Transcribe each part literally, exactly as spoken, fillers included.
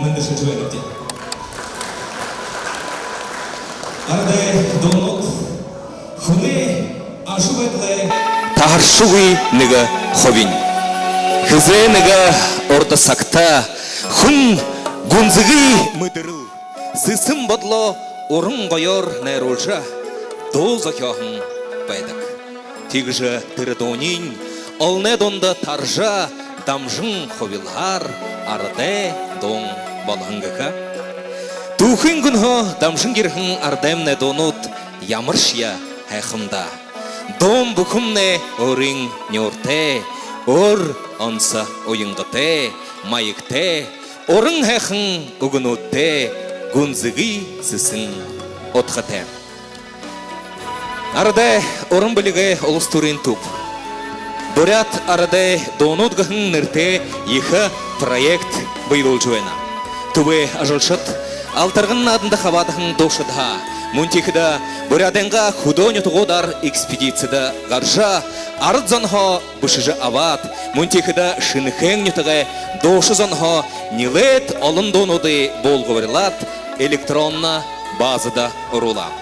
Мэндэ шэлэжэ байнабди. Арадай дуунууд, хүнэй ажабайдалай таһаршагүй нэгэ хубинь. Хэзээ нэгэ урда сагта хүн гүнзэгы мэдэрэл, сэсэн бодолоо уран гоёор найруулжа, дуу зохёоһон байдаг. Тиигэжэ тэрэ дууниинь олоной дунда таража, дамжан хубилһаар арадай дуун болоһон гэхэ. Түүхын гүнһөө дамжан ерэһэн арадаймнай дуунууд ямаршье һайхан даа. Дуун бүхэмнай өөрын нюуртай, өөр онсо уянгатай, маягтай, уран һайхан үгэнүүдтэй, гүнзэгы сэсэн удхатай. Арадай уран бэлигэй улас түрын түб «Буряад арадай дуунууд» гэһэн нэрэтэй ехэ проект бэелүүлжэ байна. Түбэй ажалшад Алтаргана нааданда хабаадаһан дуушадһаа, мүн тиихэдэ Буряадайнгаа хүдөө нютагуудаар экспедицида гаража, арад зонһоо бэшэжэ абаад, мүн тиихэдэ Шэнэхээн нютагай дууша зонһоо нилээд олон дуунуудые буулгабарилаад, электронно базада оруулаа.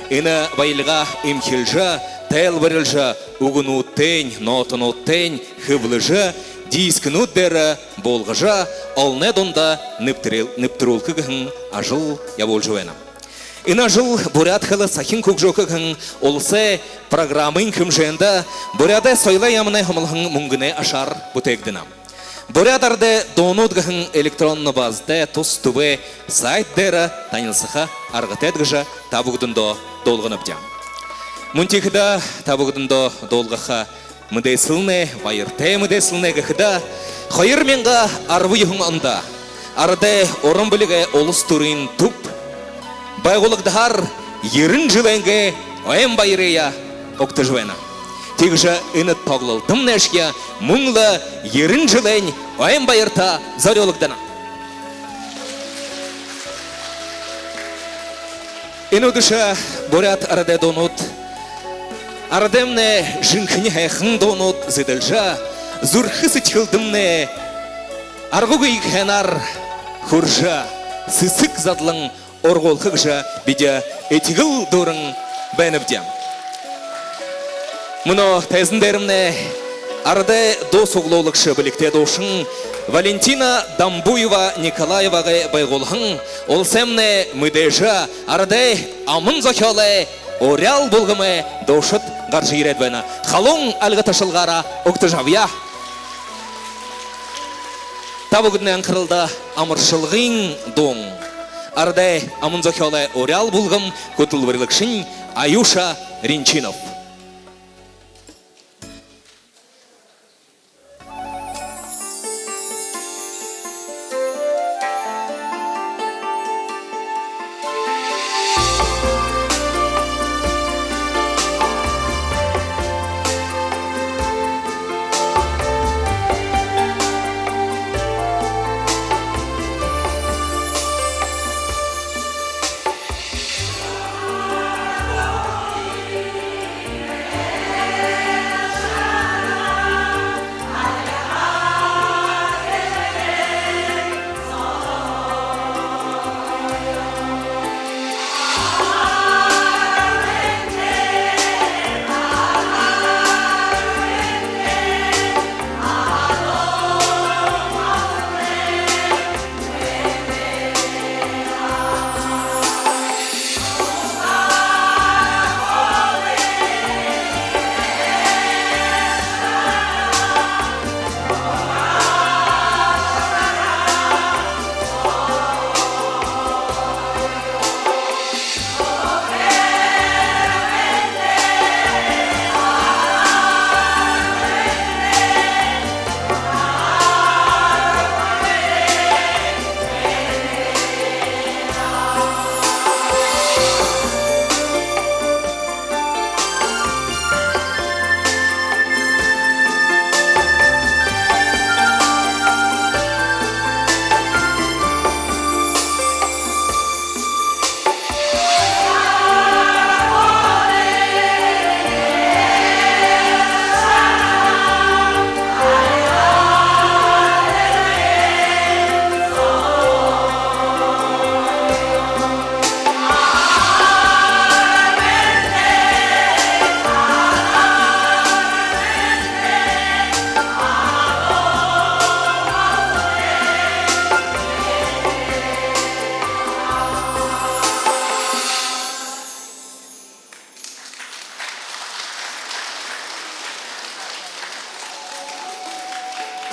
Энэ баялигаа эмхилжэ, тайлбарилжа, үгэнүүдтэйнь, нотонуудтайнь хэблэжэ, дискэнүүд дээрэ буулгажа, олоной дунда нэбтэрэл-, нэбтэрүүлхэ гэһэн ажал ябуулжа байна. Энэ ажал «Буряад хэлэ сахин хүгжөөхэ» гэһэн уласай программын хэмжээндэ Буряадай соёлой яаманай һомлоһон мүнгэнэй ашаар бүтээгдэнэ. «Буряад арадай дуунууд» гэһэн электронно базатай тус түбэй сайт дээрэ танилсаха аргатайт гэжэ та бүгэдэндөө дуулганабди. Мүн тиихэдэ та бүгэдэндөө дуулгаха мэдээсэлнай, баяртай мэдээсэлнай гэхэдэ, хоёр мянга арбан юһэн ондо арадай уран бэлигэй улас түрын түб байгуулагдаһаар ерэн жэлэйнгээ ойн баярые угтажа байна. Тиигэжэ энэ тоглолтомнайшье мүн лэ ерэн жэлэйнь ойн баярта зорюулагдана. Энэ үдэшэ «Буряад арадай дуунууд», арадаймнай жэнхэни һайхан дуунууд зэдэлжэ, зүрхэ сэдьхэлдэмнай аргагүй һайнаар хүрэжэ, сэсэг задлан ургуулха гэжэ бидэ этигэл дүүрэн байнабди. Мүнөө тайзан дээрэмнай арадай дуу суглуулагша, бэлигтэй дуушан Валентина Дамбуева-Николаевагай байгуулһан, уласаймнай мэдээжэ арадай аман зохёолой «Уряал» бүлгэмэй дуушад гаража ерээд байна. Халуун альга ташалгаараа угтажа абая. Та бүгэдэнэй анхаралда амаршалгын дуун. Арадай аман зохёолой «Уряал» бүлгэм хүтэлбэрилэгшэнь Аюша Ринчинов.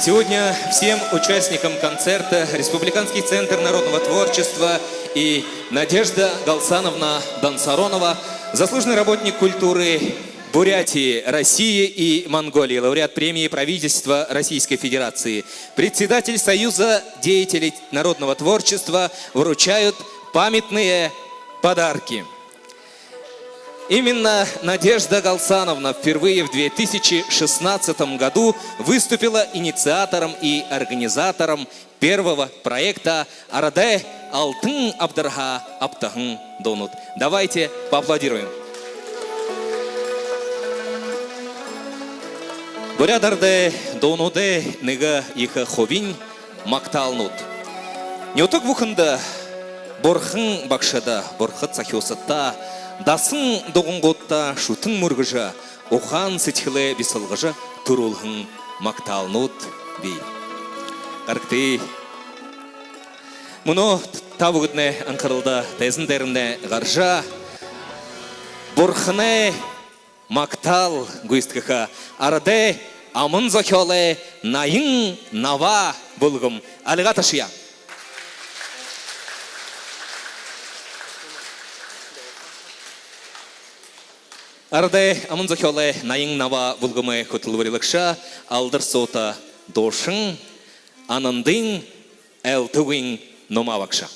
Сегодня всем участникам концерта Республиканский центр народного творчества и Надежда Галсановна Дансаронова, заслуженный работник культуры Бурятии, России и Монголии, лауреат премии правительства Российской Федерации, председатель Союза деятелей народного творчества, вручают памятные подарки. Именно Надежда Галсановна впервые в две тысячи шестнадцатом году выступила инициатором и организатором первого проекта «Арадай алтан абдарһаа абтаһан дуунууд». Давайте поаплодируем. Буряад арадай дуунуудай нэгэ ехэ хубинь — магтаалнууд. Нютаг бүхэндэ бурхан багшада, бурхад захюусадта, дасан дугангуудта шүтэн мүргэжэ, ухаан сэдьхэлээ бисалгажа түрүүлһэн магтаалнууд бии. Гарагты. Мүнөө та бүгэдэнэй анхаралда тайзан дээрэмнай гаража, бурханай магтаал гүйсэдхэхэ арадай аман зохёолой «Наян наваа» бүлгэм. Альга ташая. Арадай аман зохёолой «Наян наваа» бүлгэмэй хүтэлбэрилэгшэ Алдар Суута дуушан, Анандын айлтагүйн нума багша.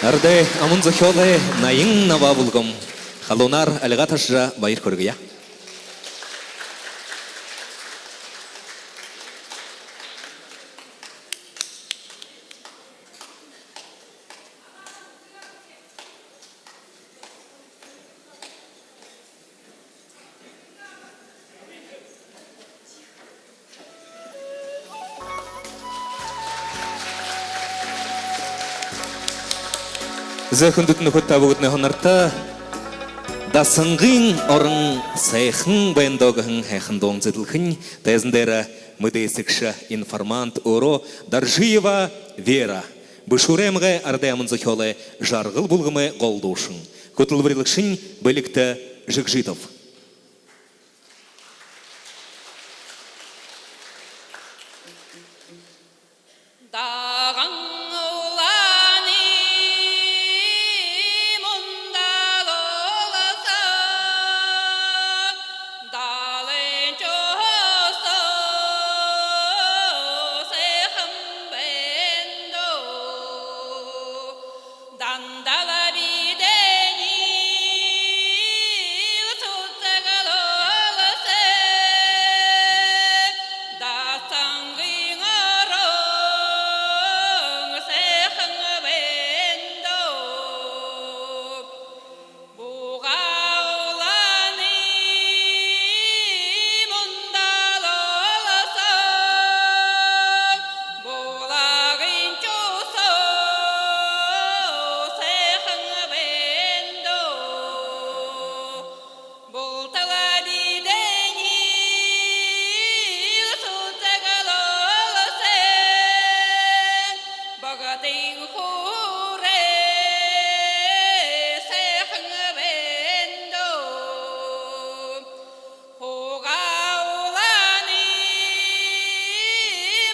Арадай аман зохёолой «Наян наваа» бүлгэм халуунаар альга ташажа, баяр хүргэе. За, хүндэтэ нүхэд, та бүгэдэнэй һонорто Дасангын орон сайхан байна даа гэһэн һайхан дуун зэдэлхэнь, тайзан дээрэ мэдээсэгшэ, информант өөрөө Доржиева Вера. Бэшүүрэй аймагай арадай аман зохёолой «Жаргал» бүлгэмэй гол дуушан. Хүтэлбэрилэгшэнь Бэлигтэ Жигжитов. Даган улаанай мундаалалса, далайн чусо сайхан байна даа. Дандаа л бидэниие сусаглуулсаа, Дасангын орон сайхан байна даа. Буга улаанай мундаалалса, булагай чусо сайхан байна даа. Булта л бидэниие сусаглуулсаа, Богдын хүрээ сайхан байна даа. Буга улаанай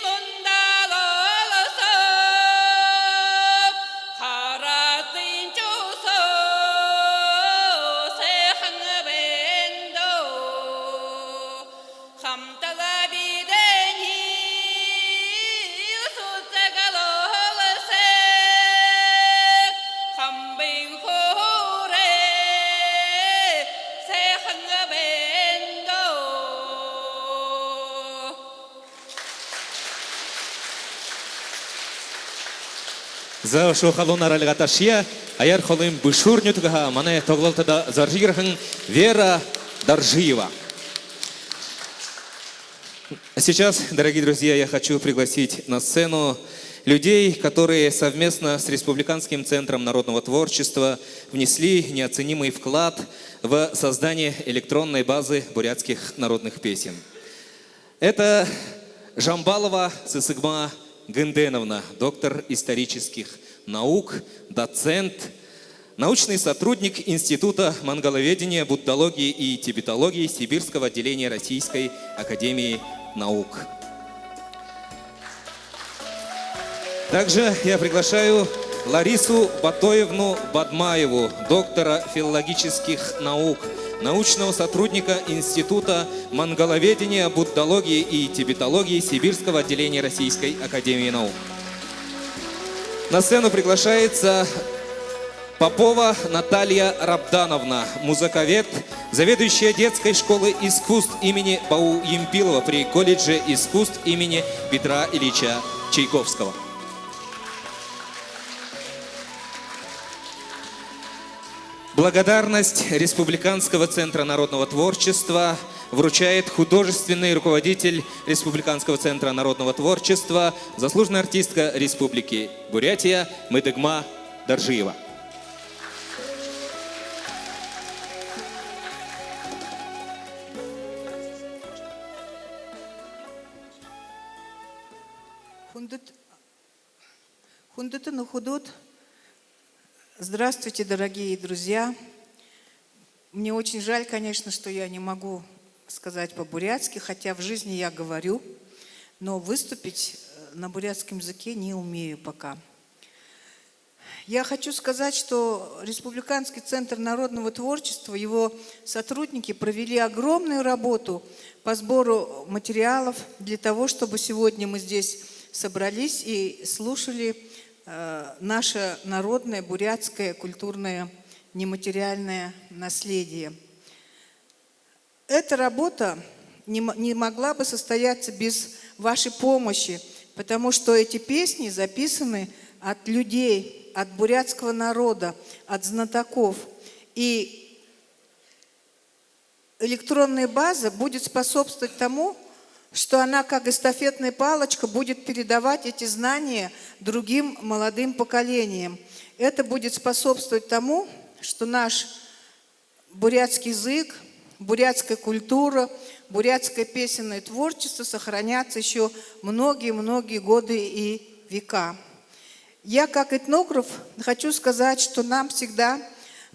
мундаалалса, Харасын чусо сайхан байна даа. Хамта л бидэниие сусаглуулсаа, Хамбын хүрээ сайхан байна даа. За, үшөө халуун аралга ташая. Аяар холын Бэшүүр нютагһаа манай тоглолтодо зорижо ерэһэн Вера Доржиева. Сейчас, дорогие друзья, я хочу пригласить на сцену людей, которые совместно с Республиканским центром народного творчества внесли неоценимый вклад в создание электронной базы бурятских народных песен. Это Жамбалова Сэсэгма Гынденовна, доктор исторических наук, доцент, научный сотрудник Института монголоведения, буддологии и тибетологии Сибирского отделения Российской академии наук. Также я приглашаю Ларису Батоевну Бадмаеву, доктора филологических наук, научного сотрудника Института монголоведения, буддологии и тибетологии Сибирского отделения Российской академии наук. На сцену приглашается Попова Наталья Рабдановна, музыковед, заведующая детской школы искусств имени Бауу Емпилова при колледже искусств имени Петра Ильича Чайковского. Благодарность Республиканского центра народного творчества вручает художественный руководитель Республиканского центра народного творчества, заслуженная артистка Республики Бурятия Мэдэгма Доржиева. Хүндэ-, хүндэтэ нүхэдүүд, здравствуйте, дорогие друзья. Мне очень жаль, конечно, что я не могу сказать по-бурятски, хотя в жизни я говорю, но выступить, э, на бурятском языке не умею пока. Я хочу сказать, что Республиканский центр народного творчества, его сотрудники провели огромную работу по сбору материалов для того, чтобы сегодня мы здесь собрались и слушали, э, наше народное бурятское культурное нематериальное наследие. Эта работа не м-, не могла бы состояться без вашей помощи, потому что эти песни записаны от людей, от бурятского народа, от знатоков. И электронная база будет способствовать тому, что она, как эстафетная палочка, будет передавать эти знания другим молодым поколениям. Это будет способствовать тому, что наш Бурятский язык, бурятская культура, бурятское песенное творчество сохранятся ещё многие-многие годы и века. Я как этнограф хочу сказать, что нам всегда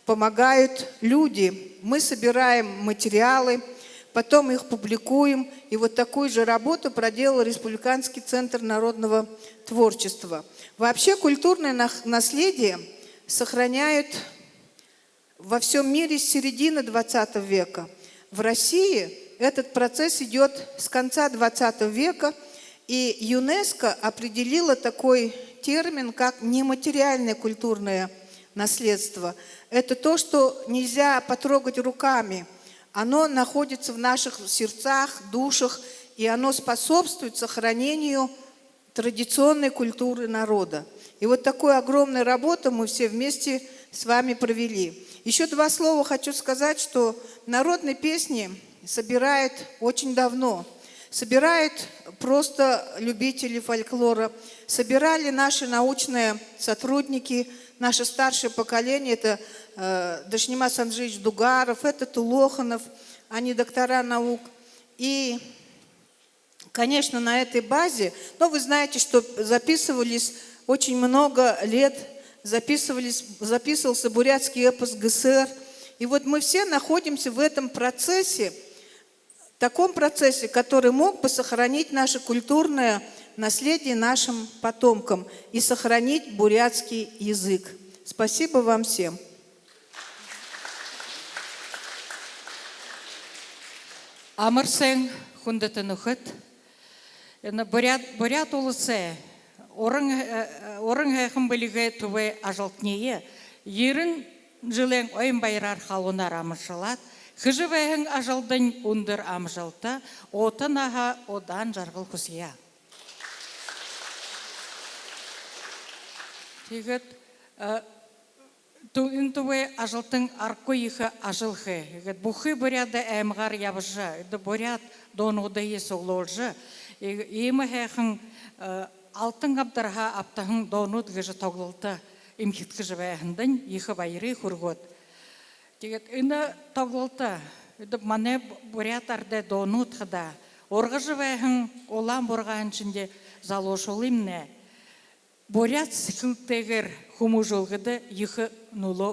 помогают люди. Мы собираем материалы, потом их публикуем, и вот такую же работу проделал Республиканский центр народного творчества. Вообще культурное нах-, наследие сохраняют во всём мире с середины двадцатого века. В России этот процесс идёт с конца двадцатого века, и ЮНЕСКО определила такой термин, как нематериальное культурное наследство. Это то, что нельзя потрогать руками. Оно находится в наших сердцах, душах, и оно способствует сохранению традиционной культуры народа. И вот такую огромную работу мы все вместе с вами провели. Ещё два слова хочу сказать, что народные песни собирают очень давно. Собирают просто любители фольклора, собирали наши научные сотрудники, наше старшее поколение, это, э, Дашинима Санджиевич Дугаров, это Тулоханов, они доктора наук. И Конечно, на этой базе, но вы знаете, что записывались очень много лет, записывались, записывался бурятский эпос ГСР. И вот мы все находимся в этом процессе, таком процессе, который мог бы сохранить наше культурное наследие нашим потомкам и сохранить бурятский язык. Спасибо вам всем. Амар сайн, хүндэтэ нүхэд. Энэ Буряад, Буряад Уласай уран, э, уран һайхан бэлигэй түбэй ажалтнай ерэн жэлэй ойн баяраар халуунаар амаршалаад, хэжэ байһан ажалдань үндэр амжалта, ута наһа, удаан жаргал хүсэе. Тиигээд, э, Ту-, энэ түбэй ажалтан аргагүй ехэ ажал хээ. Иигээд бүхы Буряад аймагаар ябажа, эдэ буряад дуунуудые суглуулжа, и-, иимэ һайхан, э, алтан абдарһаа абтаһан дуунууд гэжэ тоглолто эмхидхэжэ байһандань ехэ баярые хүргөөд. Тиигээд энэ тоглолто, эдэ манай бу-, буряад арадай дуунууд хадаа ургажа байһан улаан бургааһан шэнги залуушуулымнай буряад сэдьхэлтэйгээр хүмүүжүүлгэдэ ехэ нүлөө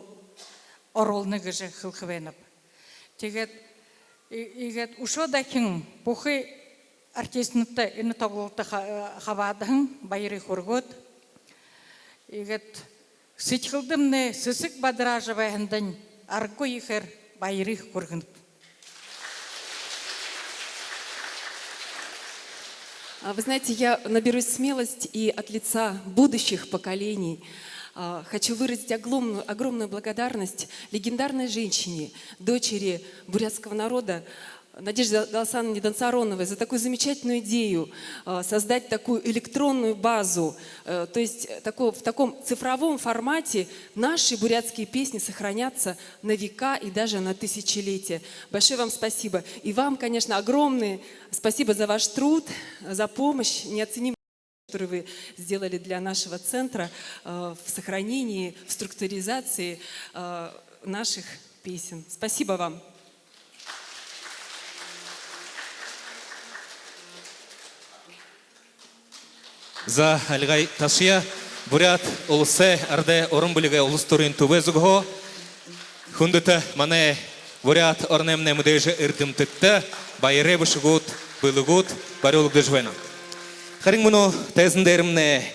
оруулна гэжэ хэлэхэ байнаб. Тиигээд, и-, иигээд үшөө дахин бүхы артистнуудта энэ тоглолто ха-, хабаадаһан баярые хүргөөд, иигээд сэдьхэлдэмнай сэсэг бадараажа байһандань аргагүй ехээр баярые хүргэнэб. А, вы знаете, я наберусь смелость и от лица будущих поколений, а, хочу выразить огромную, огромную благодарность легендарной женщине, дочери бурятского народа, Надежде Галасановне Донсароновой за такую замечательную идею, а, создать такую электронную базу, э, то есть, э, такой, в таком цифровом формате наши бурятские песни сохранятся на века и даже на тысячелетия. Большое вам спасибо. И вам, конечно, огромное спасибо за ваш труд, за помощь неоценимую, которую вы сделали для нашего центра, э, в сохранении, в структуризации, э, наших песен. Спасибо вам. За, альгай ташая. Буряад Уласай арадай уран бэлигэй улас түрын түбэй зүгһөө хүндэтэ манай Буряад ороноймнай мэдээжэ эрдэмтэдтэ баярай бэшэгүүд, бэлэгүүд барюулагдажа байна. Харин мүнөө тайзан дээрэмнай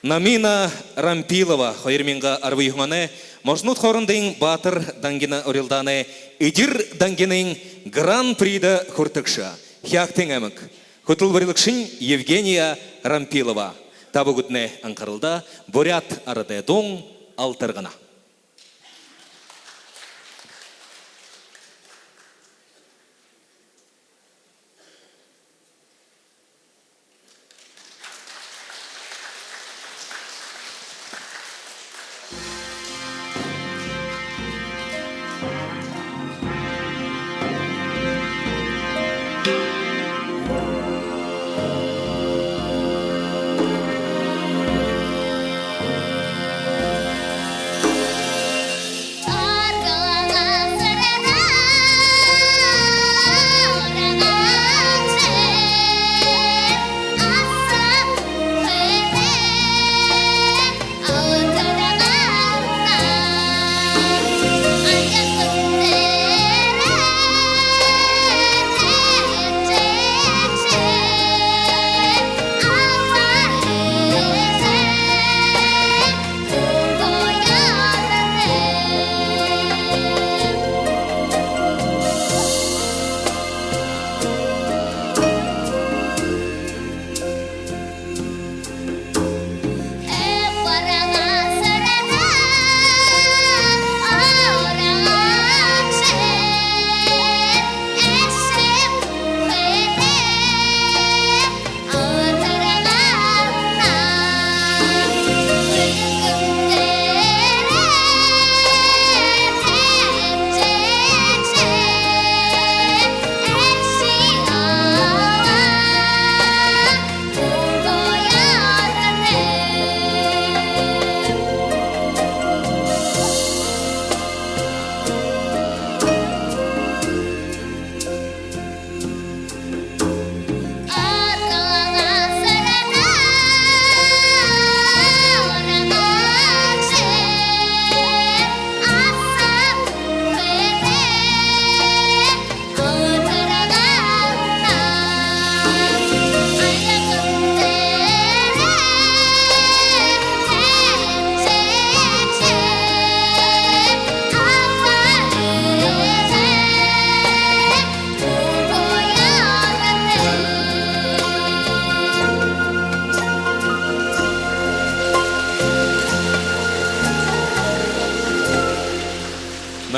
Намина Рампилова, хоёр мянга арбан юһэн оной можонууд хоорондын баатар дангина урилдаанай эдир дангинын гран-придэ хүртэгшэ, Хяагтын аймаг, хүтэлбэрилэгшэнь Евгения Рампилова. Та бүгэдэнэй анхаралда буряад арадай дуун «Алтаргана».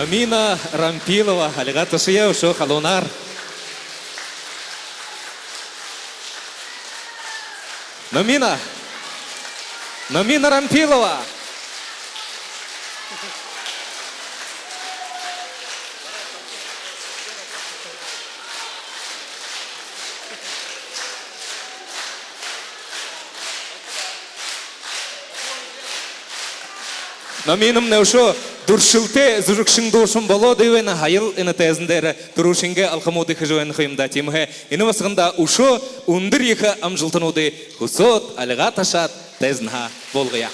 Номина Рампилова, альгаа ташая үшөө халуунаар. Номина. Номина Рампилова. Номинамнай үшөө дүршэлтэй зүжэгшэн, дуушан болоод байна. Һаял энэ тайзан дээрэ түрүүшынгээ алхамуудые хэжэ байна ха юм даа, тиимэ ха. Энэ басаганда үшөө үндэр ехэ амжалтануудые хүсөөд, альгаа ташаад, тайзанһаа буулгая.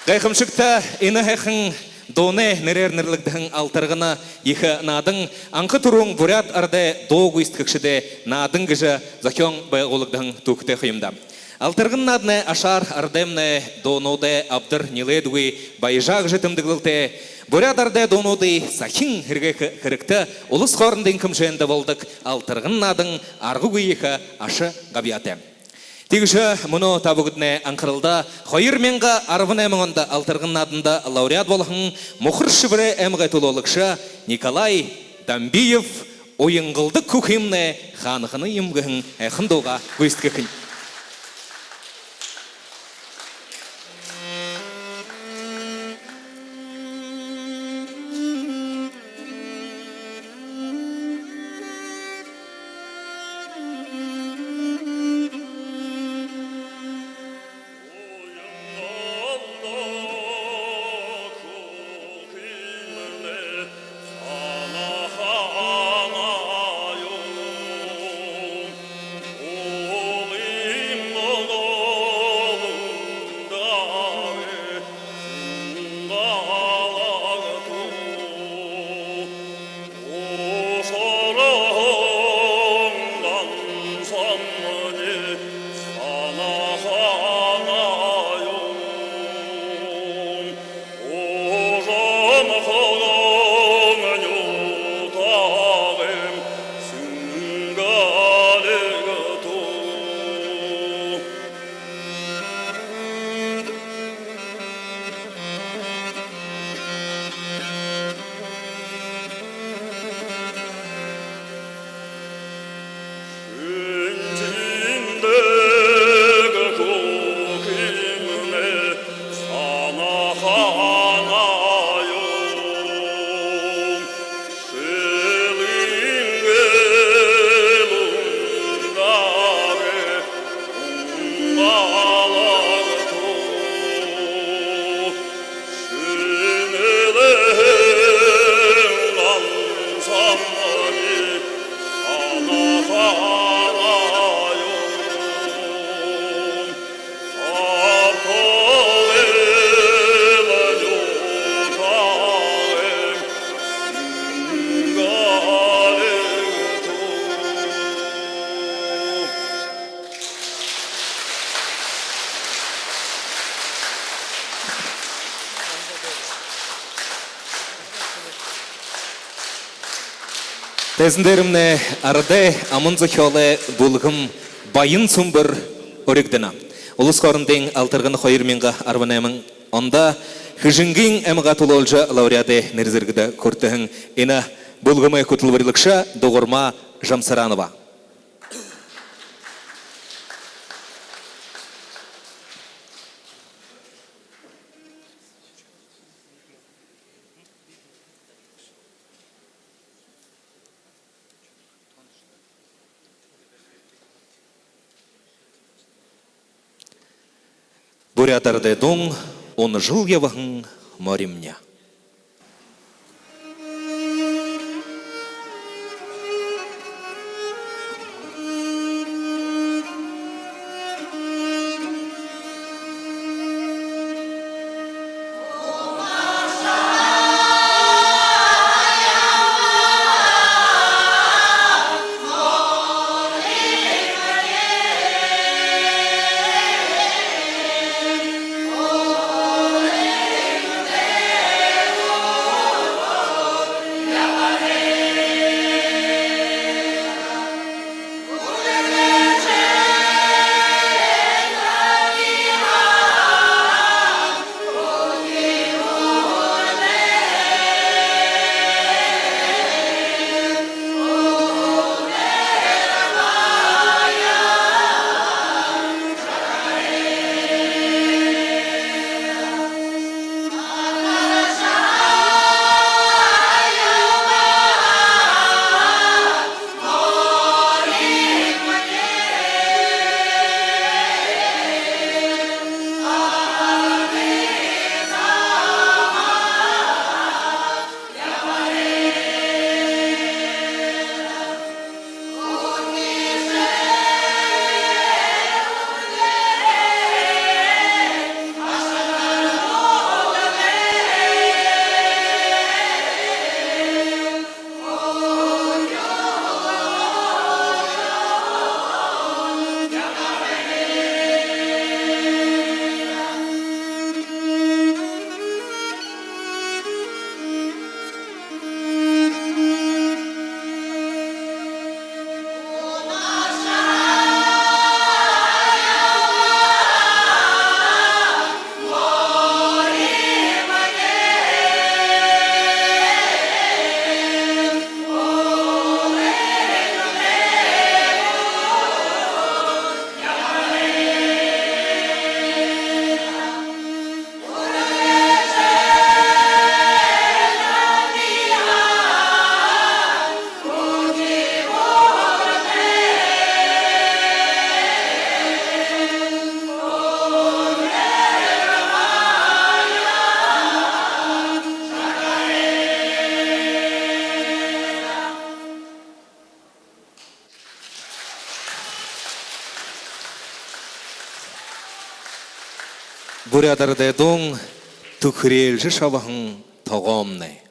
Гайхамшагта, энэ һайхан дуунай нэрээр нэрлэгдэһэн «Алтаргана» ехэ наадан анха түрүүн буряад арадай дуу гүйсэдхэгшэдэй наадан гэжэ зохёон байгуулагдаһан түүхэтэй ха юм даа. «Алтаргана» нааданай ашаар арадаймнай дуунуудай абдар нилээдгүй баяжаа гэжэ тэмдэглэлтэй. Буряад арадай дуунуудые сахин һэргээхэ хэрэгтэ улас хоорондын хэмжээндэ болодог «Алтаргана» наадан аргагүй ехэ аша габьяатай. Тиигэжэ мүнөө та бүгэдэнэй анхаралда хоёр мянга арбан найман ондо «Алтаргана» нааданда лауреат болоһон Мухар-Шэбэрэй аймагай түлөөлэгшэ Николай Дамбиев «Уянгалдаг хүхымнай хаанахана юм» гэһэн һайхан дуугаа гүйсэдхэхэнь. Тайзан дээрэмнай арадай аман зохёолой бүлгэм «Баян сүмбэр» уригдана. Улас хоорондын «Алтаргана» хоёр мянга арбан найман ондо Хэжэнгын аймагаа түлөөлжэ, лауреадай нэрэ зэргэдэ хүртэһэн энэ бүлгэмэй хүтэлбэрилэгшэ Дугарма Жамсаранова. Буряад арадай дуун «Унажал ябаһан моримни». Буряад арадай дуун «Түхэреэлжэ шабаһан тогоомнай».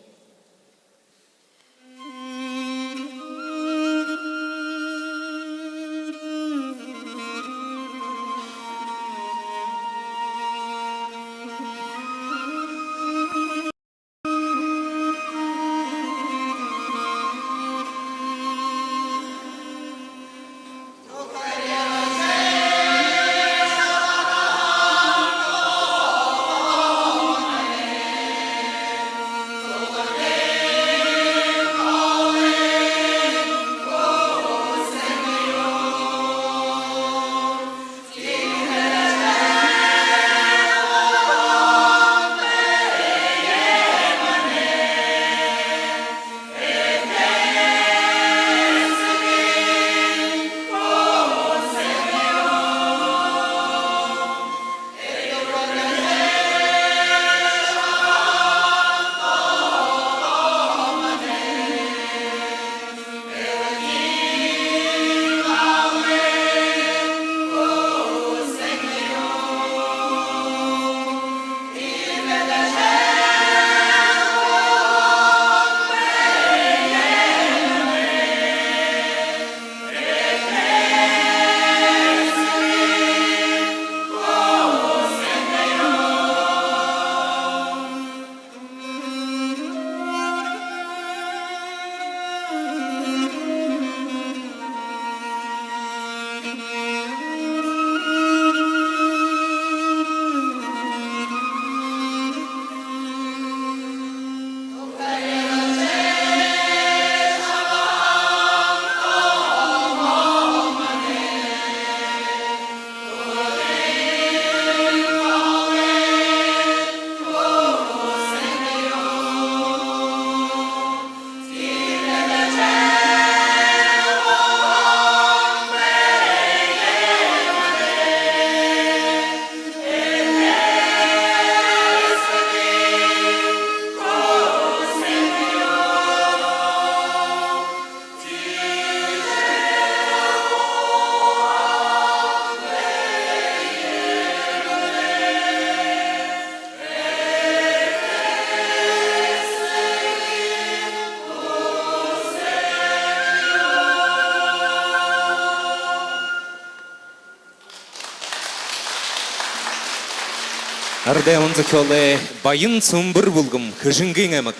Арадай аман зохёолой «Баян Цэмбэр» бүлгэм, Хэжэнгын аймаг.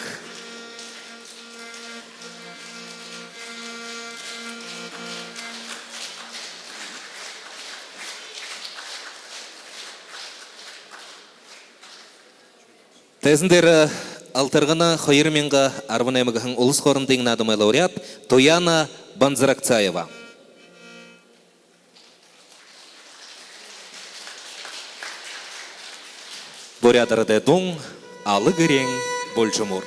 Тайзан дээрэ алтаргана хоёр мянга арбан наймадахи улас хоорондын наадамай лауреат Туяна Банзаракцаева. Буряад арадай дуун «Ала гэрээн булжамуур».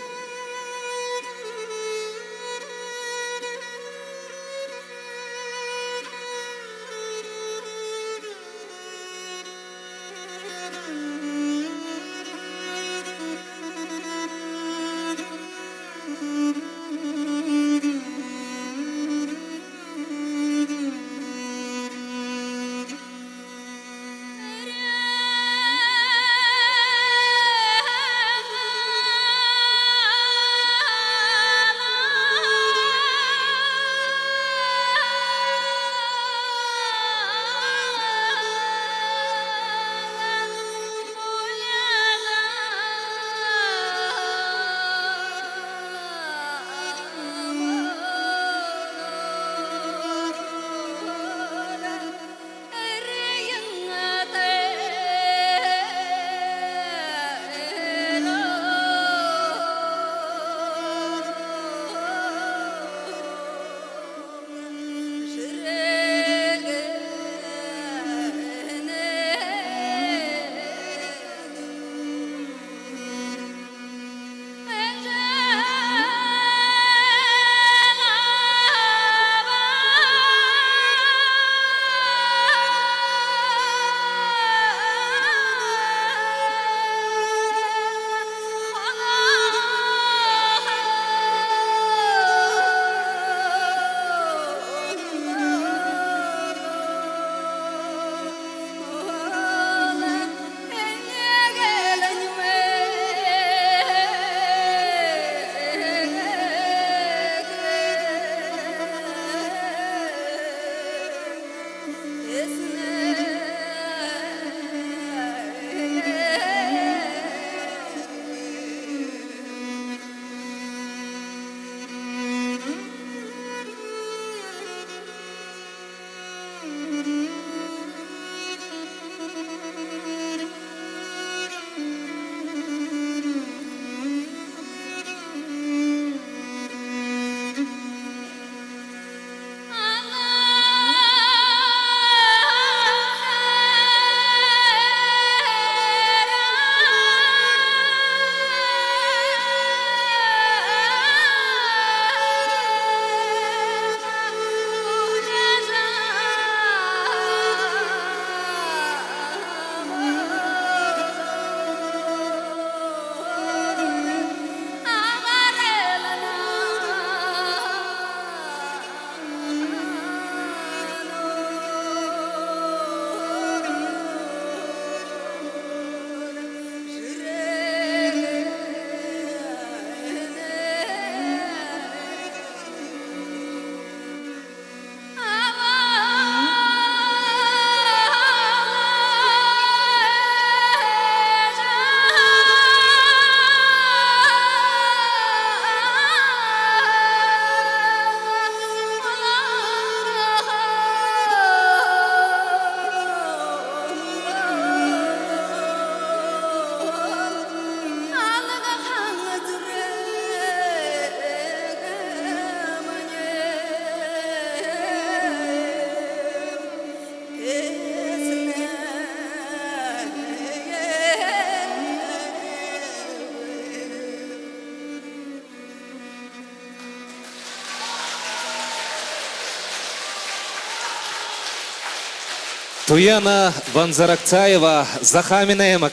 Туяна Ванзаракцаева, Захааминай аймаг.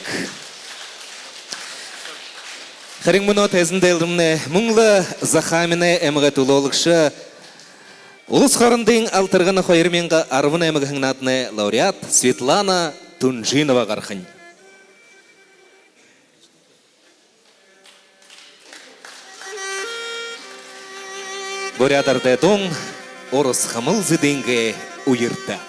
Харин мүнөө тайзан дээрэмнай мүн лэ Захааминай аймагай түлөөлэгшэ, Улас хоорондын «Алтаргана» хоёр мянга арбан найман гэһэн нааданай лауреат Светлана Тунжинова гарахань. Буряад арадай дуун «Урасхамал Зэдынгээ уярта».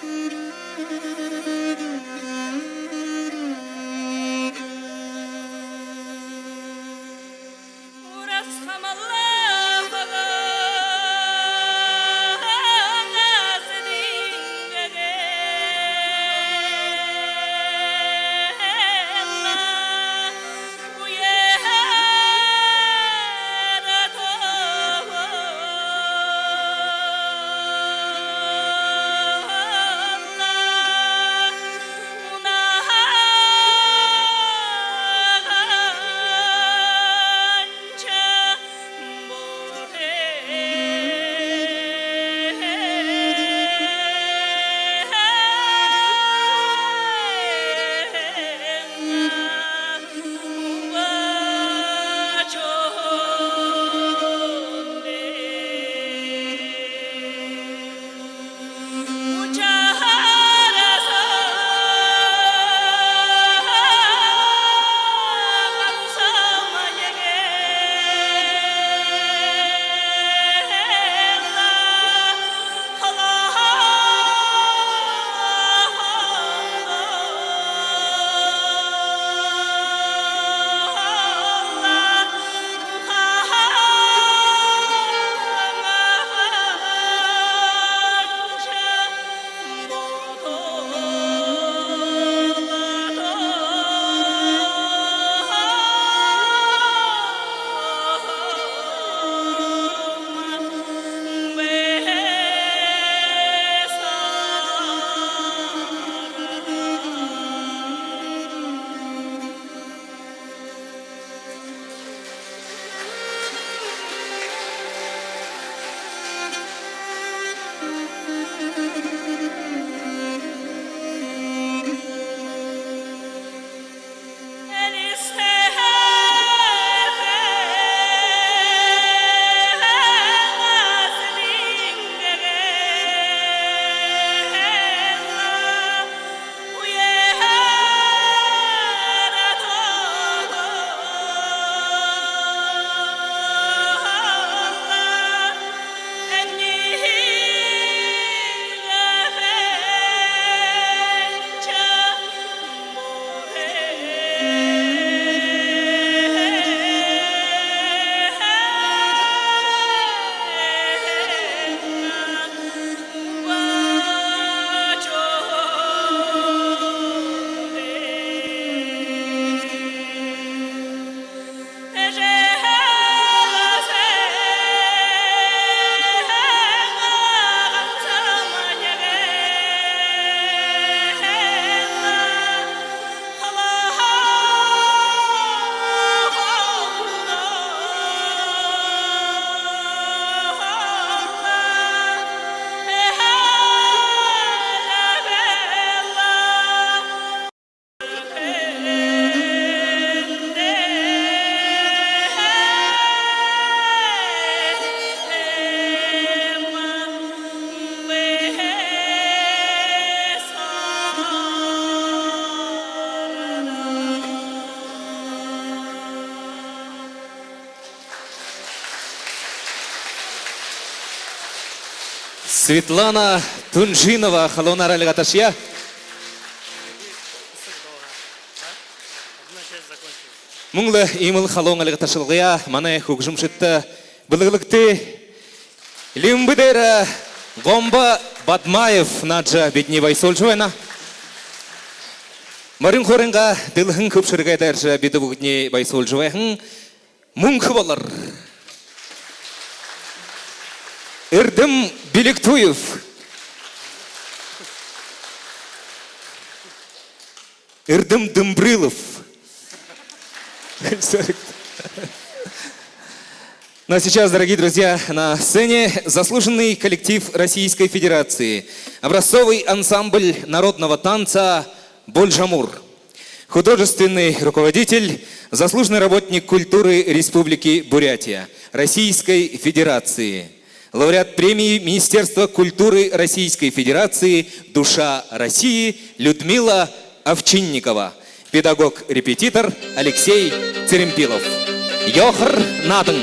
Светлана Тунжинова халуунаар альга ташая. Мүн лэ иимэл халуун альга ташалгаяа манай хүгжэмшэдтэ бэлэглэгты. Лимбэ дээрэ Гомбо Бадмаев наадажа, бидэниие баясуулжа байна. Морин хуурайнгаа дэлһэн хүбшэргэй дээрэ бидэ бүгэдэниие баясуулжа байһан Мүнхэ Болор. Эрдэм Билигтуев. Эрдэм Дымбрылов. Ну а сейчас, дорогие друзья, на сцене заслуженный коллектив Российской Федерации, образцовый ансамбль народного танца «Бульжамур». Художественный руководитель, заслуженный работник культуры Республики Бурятия, Российской Федерации, лауреат премии Министерства культуры Российской Федерации «Душа России» Людмила Овчинникова, педагог-репетитор Алексей Церемпилов. «Ёохор» наадан.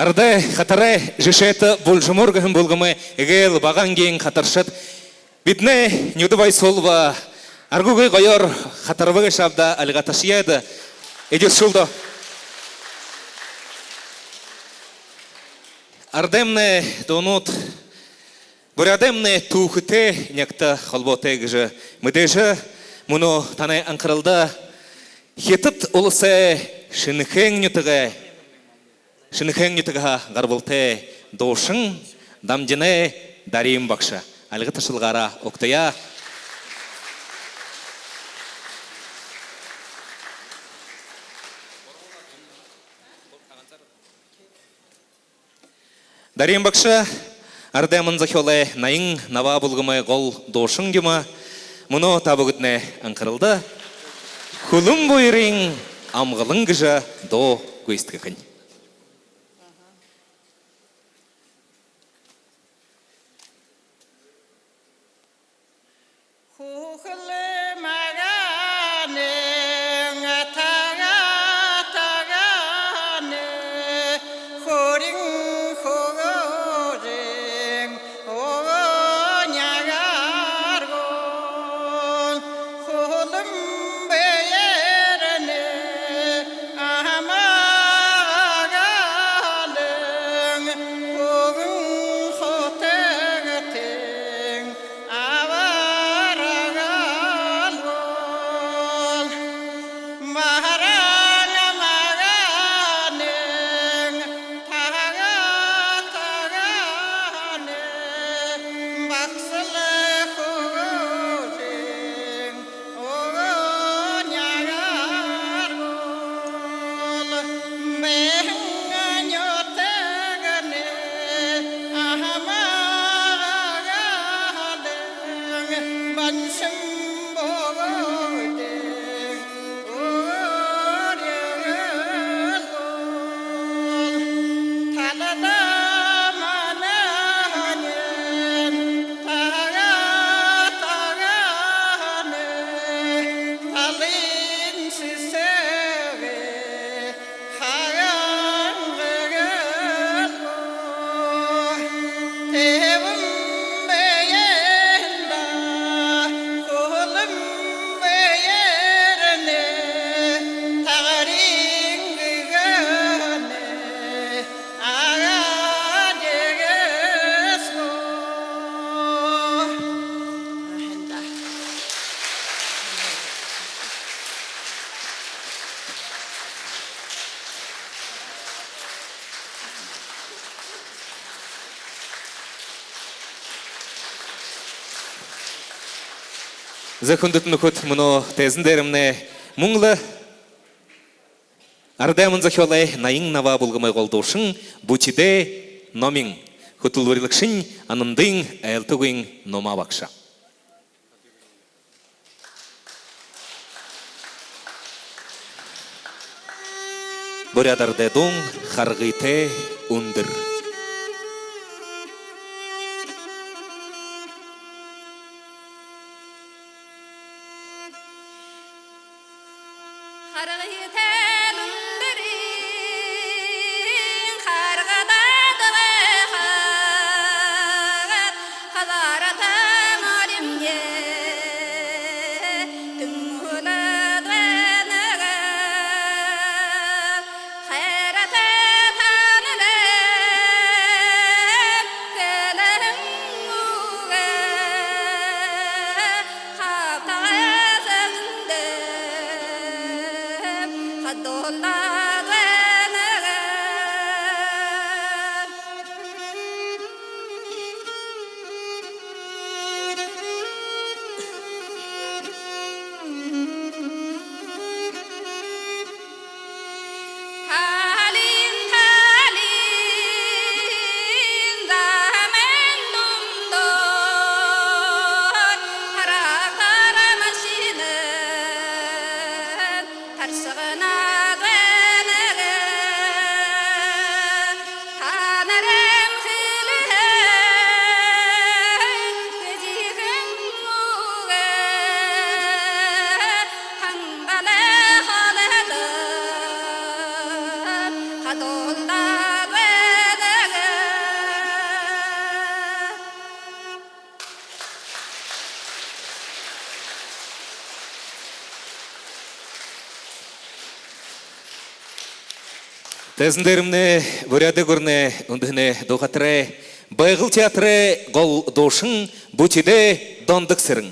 Арадай хатарай жэшээтэ «Бульжамур» гэһэн бүлгэмэй эгээл Бага ангиин хатаршад. Бидэнэй нюдэ баясуулба, аргагүй гоёор хатарба гээшэ ааб даа, альга ташаяад, эдиршүүл даа. Арадаймнай дуунууд буряадаймнай түүхэтэй нягта холбоотой гэжэ мэдээжэ. Мүнөө танай анхаралда Хитад уласай Шэнэхээн нютагай, Шэнэхээн нютагһаа гарбалтай дуушан Дамдинай Дарима багша. Альга ташалгаараа угтая. Дарима багша арадаймнай зохёолой «Наян Наваа» бүлгэмэй гол дуушан юм. Мүнөө та бүгэдэнэй анхаралда. Хүлэн буйрын амгалан гэжэ дуу гүйсэдхэхэнь. Хүхэл магаанай, тага тагаанай, хүрин хүгөөрэн үгэ нягаргуул. Хүлэн бэеэрнай амагаалан, хүгэн хутагтань абаргаалгуул. Бараан магаанай, тага тагаанай, багсаал хүгөөрэн үгэ нягаргуул. Бэһэн нютагнай амагаалан, баншан бүгэдэ үгэ нягаргуул. Талада магаанай, тага тагаанай, талын сэсэгэй хагаан гэгэлгүй. Тэбэн бэеэн даа, хүлэн бэеэрнай, тагарин гэгээнэй агаа дэгээс гү. За, хүндэтэ нүхэд, мүнөө тайзан дээрэмнай мүн лэ арадай аман зохёолой Наян Наваа бүлгэмэй гол дуушан Бүтидэй Номин, хүтэлбэрилэгшэнь Анандын айлтагүйн номой багша. Буряад арадай дуун «Харгытай үндэр». Харгытай үндэрэй харгыдаад байхад, хазаарта моримни түмхүүлээд байна гээ. Хайрата танарай хэлэһэн үгэ хабтагай сагаан дээрэ хадуулаад байна гээ. Талын, талын замын дундуур трактор машинань таршаганаад байна гээ. Танарай хэлэһэн хэжэхэн үгэ хамгаалан холодоо хадуулаад байна гээ. Тайзан дээрэмнай Буряадай гүрэнэй үндэһэнэй дуугаарай Байгал театрай гол дуушан Бүтидэй Дондог Сэрэн.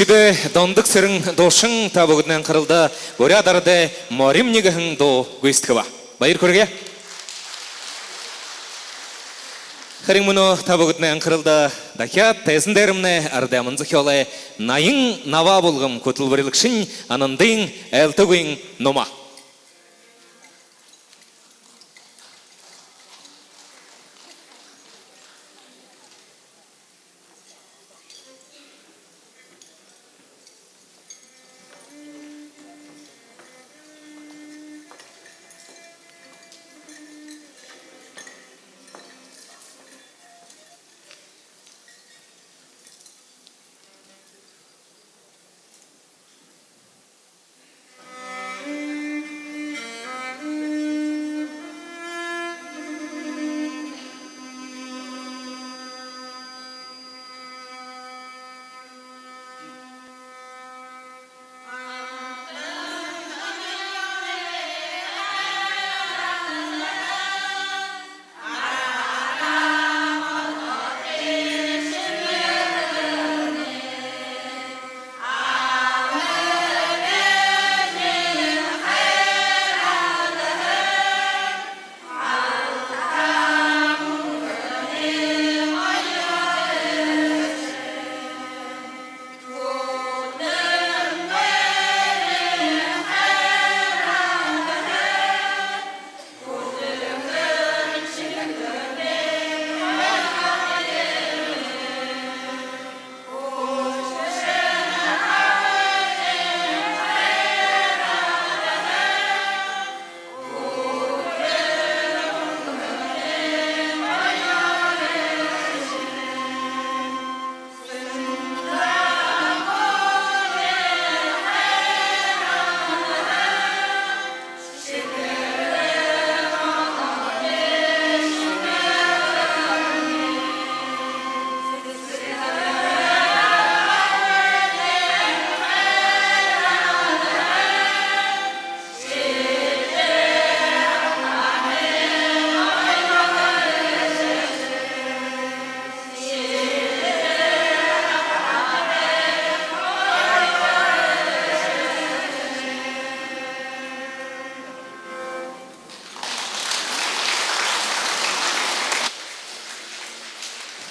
Бидэ Дондог Сэрэн дуушан та бүгэдэнэй анхаралда буряад арадай «Моримни» гэһэн дуу гүйсэдхэбэ. Баяр хүргэе. Харин мүнөө та бүгэдэнэй анхаралда дахяад тайзан дээрэмнай арадай аман зохёолой наян наваа бүлгэм хүтэлбэрилэгшэнь Анандын айлтагүйн нума.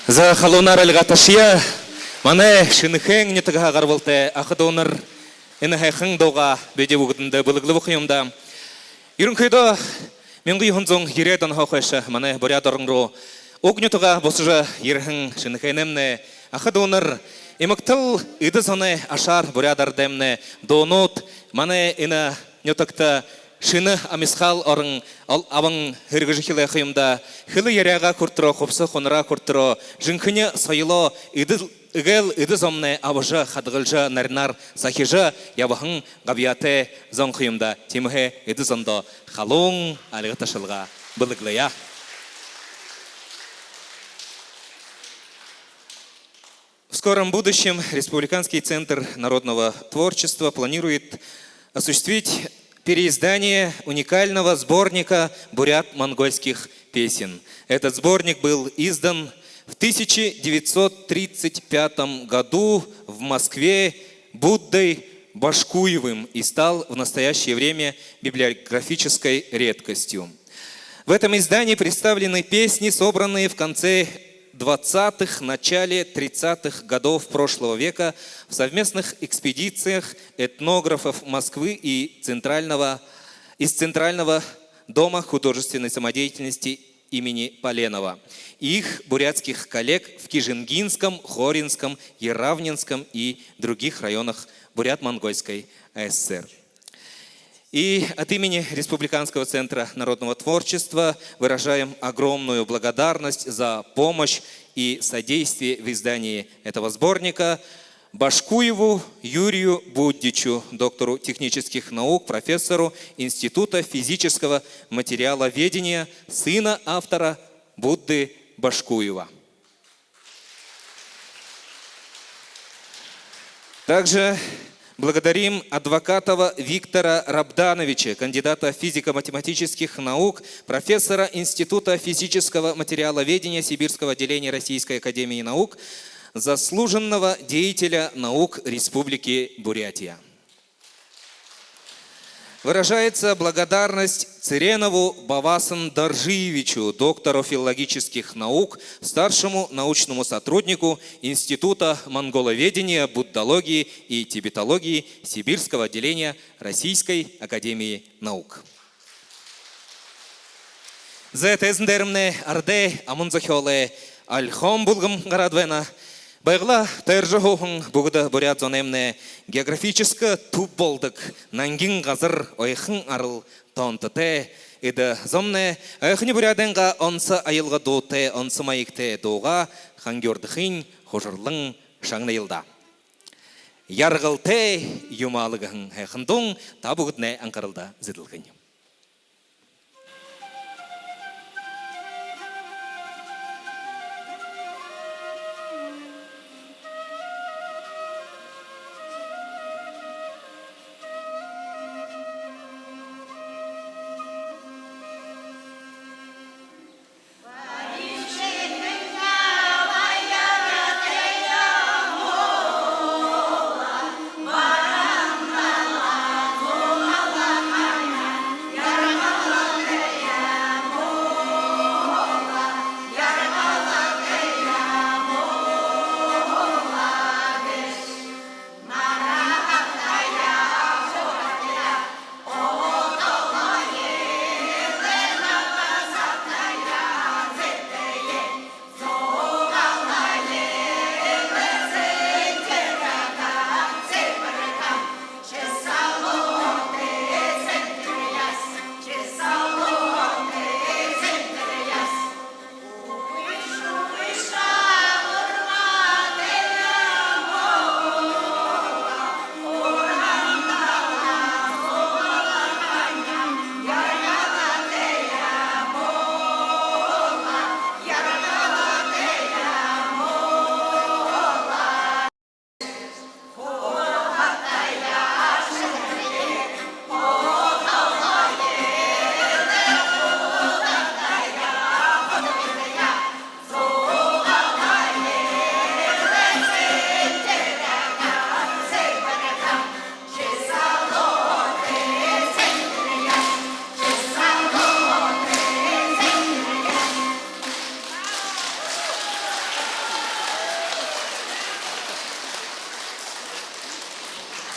За, халуунаар альга ташая. Манай Шэнэхээн нютагһаа гарбалтай аха дүүнэр энэ һайхан дуугаа бидэ бүгэдэндэ бэлэглэбэ ха юм даа. Юрэнхыдөө мянга юһэн зуун ерээд онһоо хойшо манай Буряад орон руу уг нютагаа бусажа ерэһэн Шэнэхээнэймнай аха дүүнэр имагтал эдэ зоной ашаар буряад арадаймнай дуунууд манай энэ нютагта шэнэ амисхаал орон ол-, абан һэргэжэ эхилээ ха юм даа. Хэлэ яряагаа хүрэтэрөө, хубсаһа хунараа хүрэтэрөө жэнхэни соёлоо эдэ-, эгээл эдэ зомнай абажа, хадагалжа, наринаар сахижа ябаһан габьяатай зон ха юм даа. Тиимэһээ эдэ зондоо халуун альга ташалга бэлэглэе. В скором будущем Республиканский центр народного творчества планирует осуществить переиздание уникального сборника бурят-монгольских песен. Этот сборник был издан в тысяча девятьсот тридцать пятом году в Москве Буддой Башкуевым и стал в настоящее время библиографической редкостью. В этом издании представлены песни, собранные в конце двадцатых, начале тридцатых годов прошлого века в совместных экспедициях этнографов Москвы и Центрального, из Центрального дома художественной самодеятельности имени Поленова и их бурятских коллег в Кижингинском, Хоринском, Яровнинском и других районах Бурят-Монгольской АССР. И от имени Республиканского центра народного творчества выражаем огромную благодарность за помощь и содействие в издании этого сборника Башкуеву Юрию Буддичу, доктору технических наук, профессору Института физического материаловедения, сына автора Будды Башкуева. Также благодарим Адвокатова Виктора Рабдановича, кандидата физико-математических наук, профессора Института физического материаловедения Сибирского отделения Российской академии наук, заслуженного деятеля наук Республики Бурятия. Выражается благодарность Цыренову Бавасан Доржиевичу, доктору филологических наук, старшему научному сотруднику Института монголоведения, буддологии и тибетологии Сибирского отделения Российской академии наук. Зэ, тайзан дээрэмнай арадай аман зохёолой Ольхон бүлгэм гараад байна. Байгал тойрожо һууһан бүгэдэ буряад зоноймнай географическа түб болдог нангин газар, ойхон арал тоонтотой. Эдэ зомнай ойхони Буряадайнгаа онсо аялга дуутай, онсо маягтай дуугаа хангюурдахыень хушарлан шагная даа. «Яргалтай юмаала» гэһэн һайхан дуун та бүгэдэнэй анхаралда зэдэлхэнь.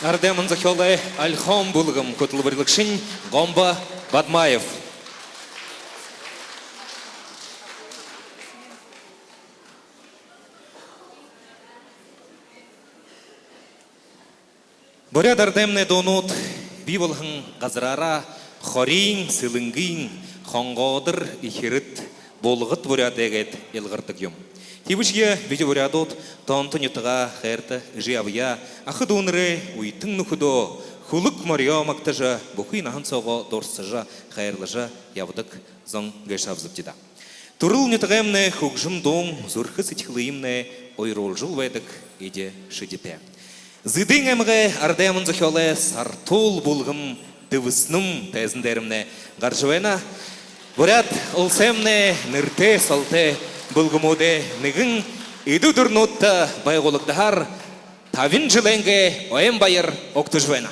Арадай аман зохёолой Ольхон бүлгэм, хүтэлбэрилэгшэнь Гомбо Бадмаев. Буряад арадаймнай дуунууд бии болоһон газараараа хориин, сэлэнгын, хонгоодор эхирид, булгад буряадай гээд илгардаг юм. Тиибэшье бидэ буряадууд тоонто нютагаа, хайрата эжы абаяа, аха дүүнэрээ, үетэн нүхэдөө, хүлэг морёо магтажа, бүхы наһан соогоо дурсажа, хайрлажа ябадаг зон гээшэ аабзабди даа. Түрэл нютагаймнай хүгжэм дуун зүрхэ сэдьхэлыемнай уяруулжал байдаг эди шэдитэй. Зэдын аймагай арадай аман зохёолой Сартуул бүлгэм, Дэбэснэм тайзан дээрэмнай гаража байна. Буряад уласаймнай нэрэтэй солотой бүлгэмүүдэй нэгэн эдэ үдэрнүүдтэ байгуулагдаһаар табин жэлэйнгээ ойн баяр угтажа байна.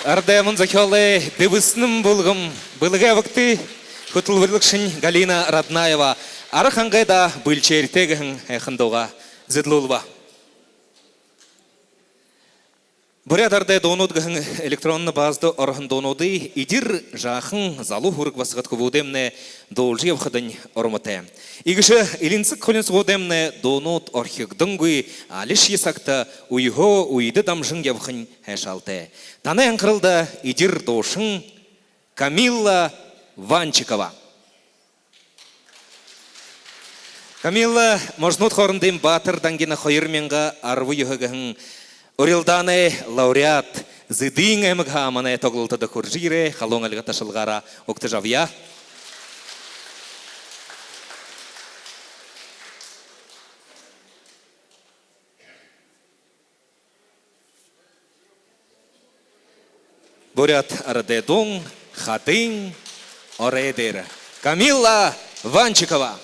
Арадай аман зохёолой дэбисэнэн бүлгэм бэлэгээ абагты. Хүтэлбэрилэгшэнь Галина Раднаева «Ара хангайда бэлшээртэй» гэһэн һайхан дуугаа зэдэлүүлбэ. «Буряад арадай дуунууд» гэһэн электронно баазада ороһон дуунуудые эдир жаахан залуу һураг басагад хүбүүдэймнай дуулажа ябахадань оромотой. Иигэшье элинсэг хулинсагуудаймнай дуунууд орхигдонгүй, алишье сагта үеһөө үедэ дамжан ябахань һайшаалтай. Танай анхаралда эдир дуушан Камилла Ванчикова. Камилла «Можнууд хоорондын баатар» дангина хоёр мянга арбан юһэ гэһэн урилдаанай лауреат, Зэдын аймагһаа манай тоглолтодо хүрэжэ ерээ. Халуун альга ташалгаараа угтажа абая. Буряад арадай дуун «Хадын орой дээрэ». Камилла Ванчикова.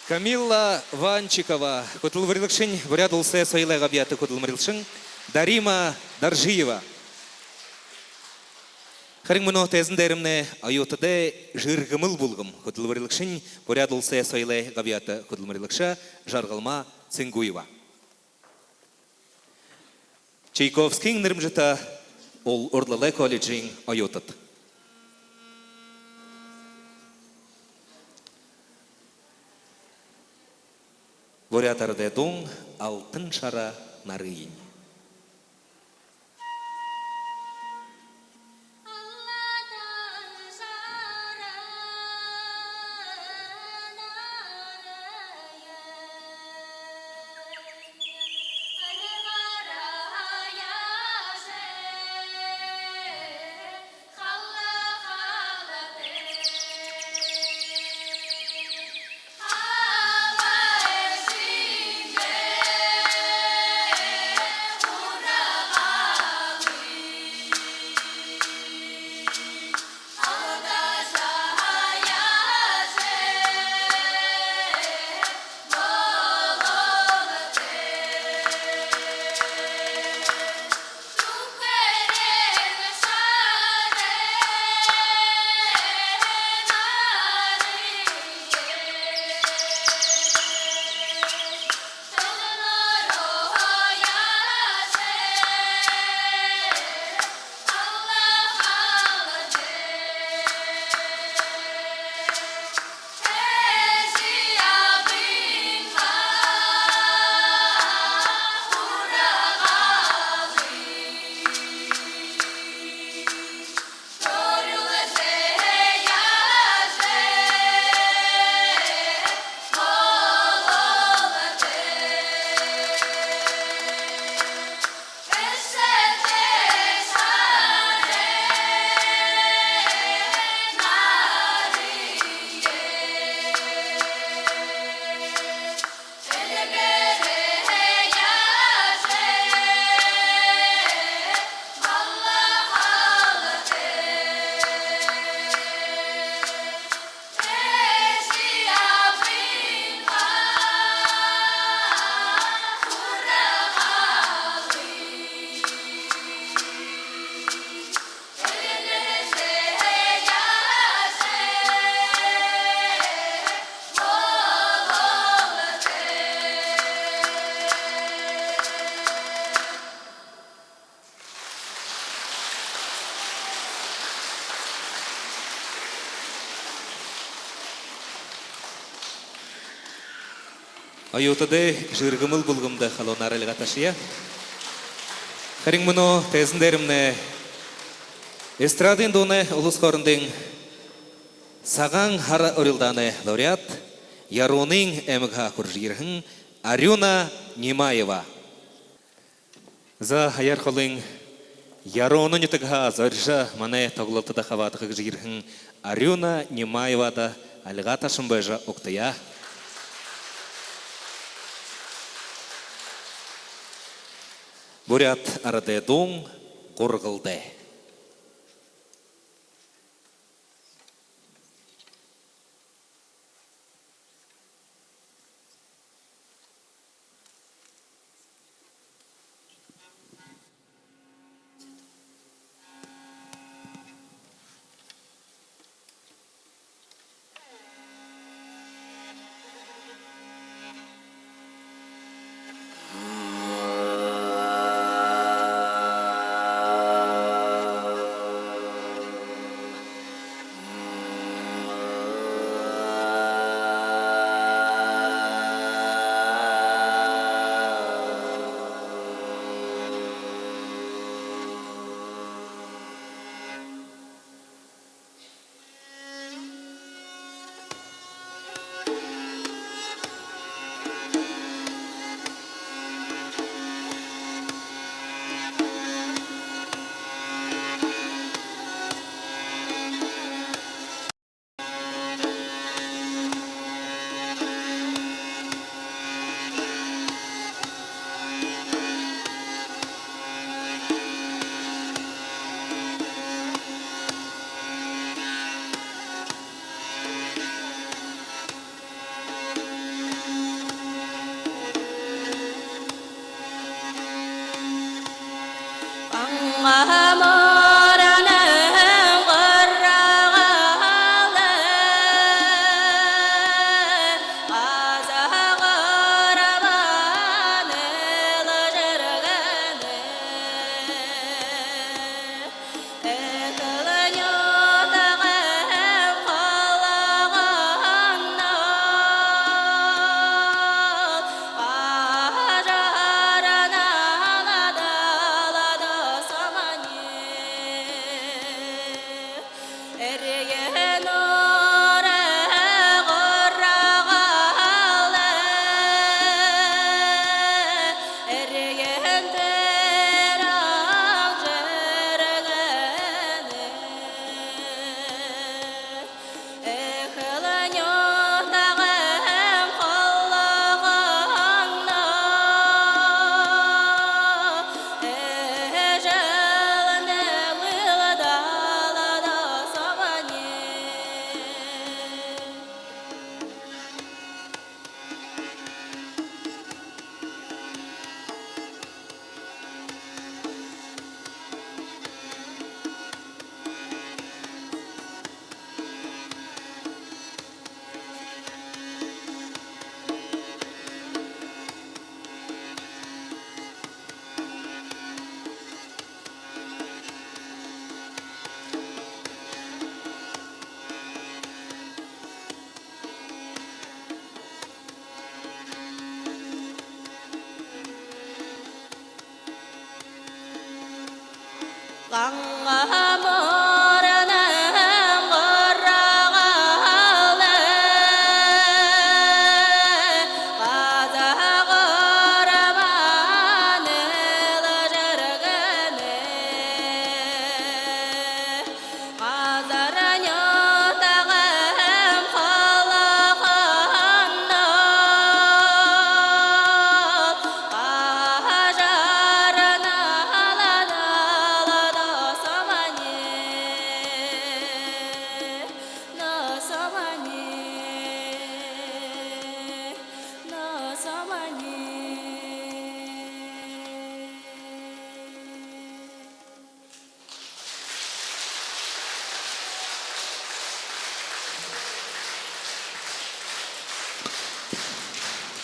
Камилла Ванчикова. Хүтэлбэрилэгшэнь Буряад Уласай соёлой габьяата хүдэлмэрилэгшэ Дарима Даржиева. Харин мүнөө тайзан дээрэмнай оюутадай жэргэмэл бүлгэм. Хүтэлбэрилэгшэнь Буряад Уласай соёлой габьяата хүдэлмэрилэгшэ Жаргалма Цынгуева. Чайковскиин нэрэмжэтэ урдалалай колледжын оюутад. Буряад арадай дуун «Алтан шара нарыень». Оюутадаа жэргэмэл бүлгэмдэ халуунаар альга ташая. Харин мүнөө тайзан дээрэмнай эстрадын дуунай улас хоорондын Сагаан һара урилдаанай лауреат, Яруунын аймагһаа хүрэжэ ерэһэн Арюна Нимаева. За, аяар холын Яруунын нютагһаа зорижо манай тоглолтодо хабаадаха гэжэ ерэһэн Арюна Нимаевада альга ташан байжа угтая. Буряад арадай дуун «Гургалдай».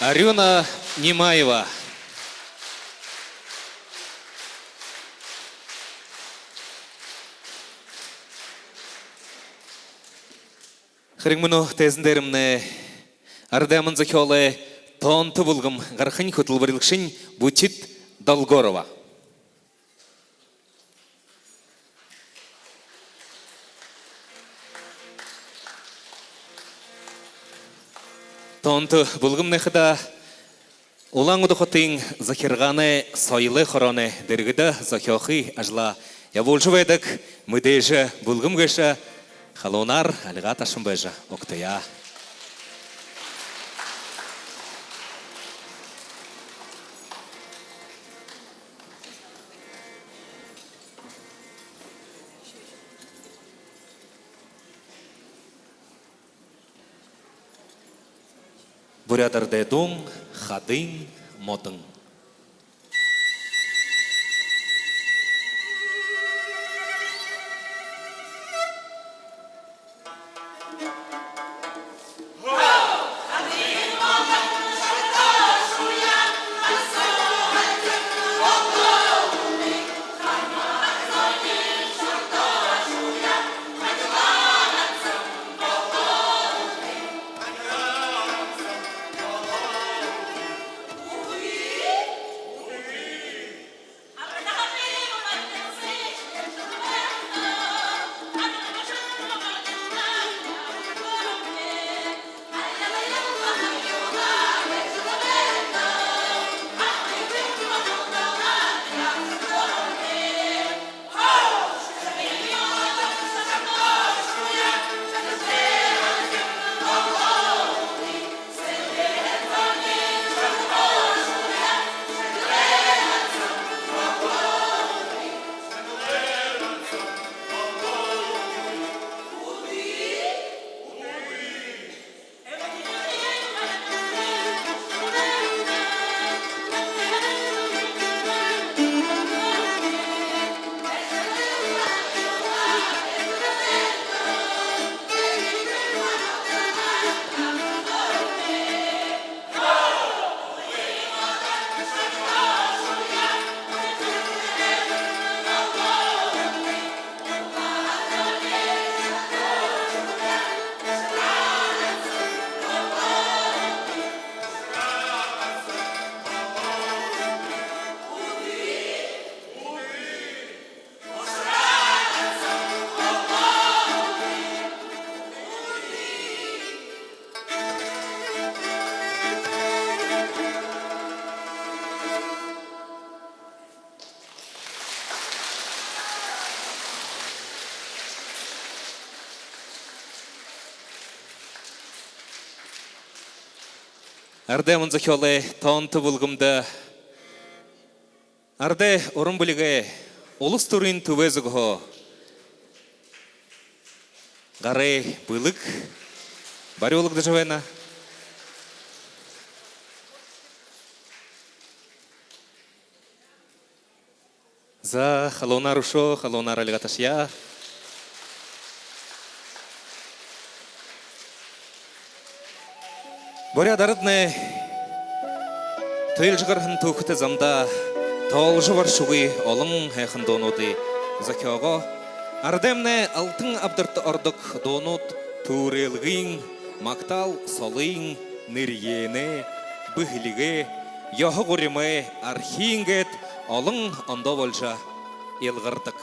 Арюна Нимаева. Харин мүнөө тайзан дээрэмнай арадай аман зохёолой Тоонто бүлгэм, гарахань хүтэлбэрилэгшэнь Бүтэд Долгорова. Тоонто бүлгэмнай хадаа Улаан-Үдэ хотын захиргаанай соёлой хорооной дэргэдэ зохёохы ажалаа ябуулжа байдаг мэдээжэ бүлгэм гээшэ халуунаар альга ташан байжа угтая. Буряад арадай дуун «Хадын модон». Арадай аман зохёолой тоонто бүлгэмдэ арадай уран бэлигэй улас түрын түбэй зүгһөө гарай бэлэг барюулагдажа байна. За, халуунаар үшөө, халуунаар альга ташая. Буряад араднай туйлажа гараһан түүхэтэ замда тоолжо баршагүй олон һайхан дуунуудые зохёогоо. Арадаймнай алтан абдарта ородог дуунууд түүрэлгын, магтаал солын, нэрьеэнэй, бэһэлигэй, ёһо гуримай, архиин гээд олон ондоо болжо илгардаг.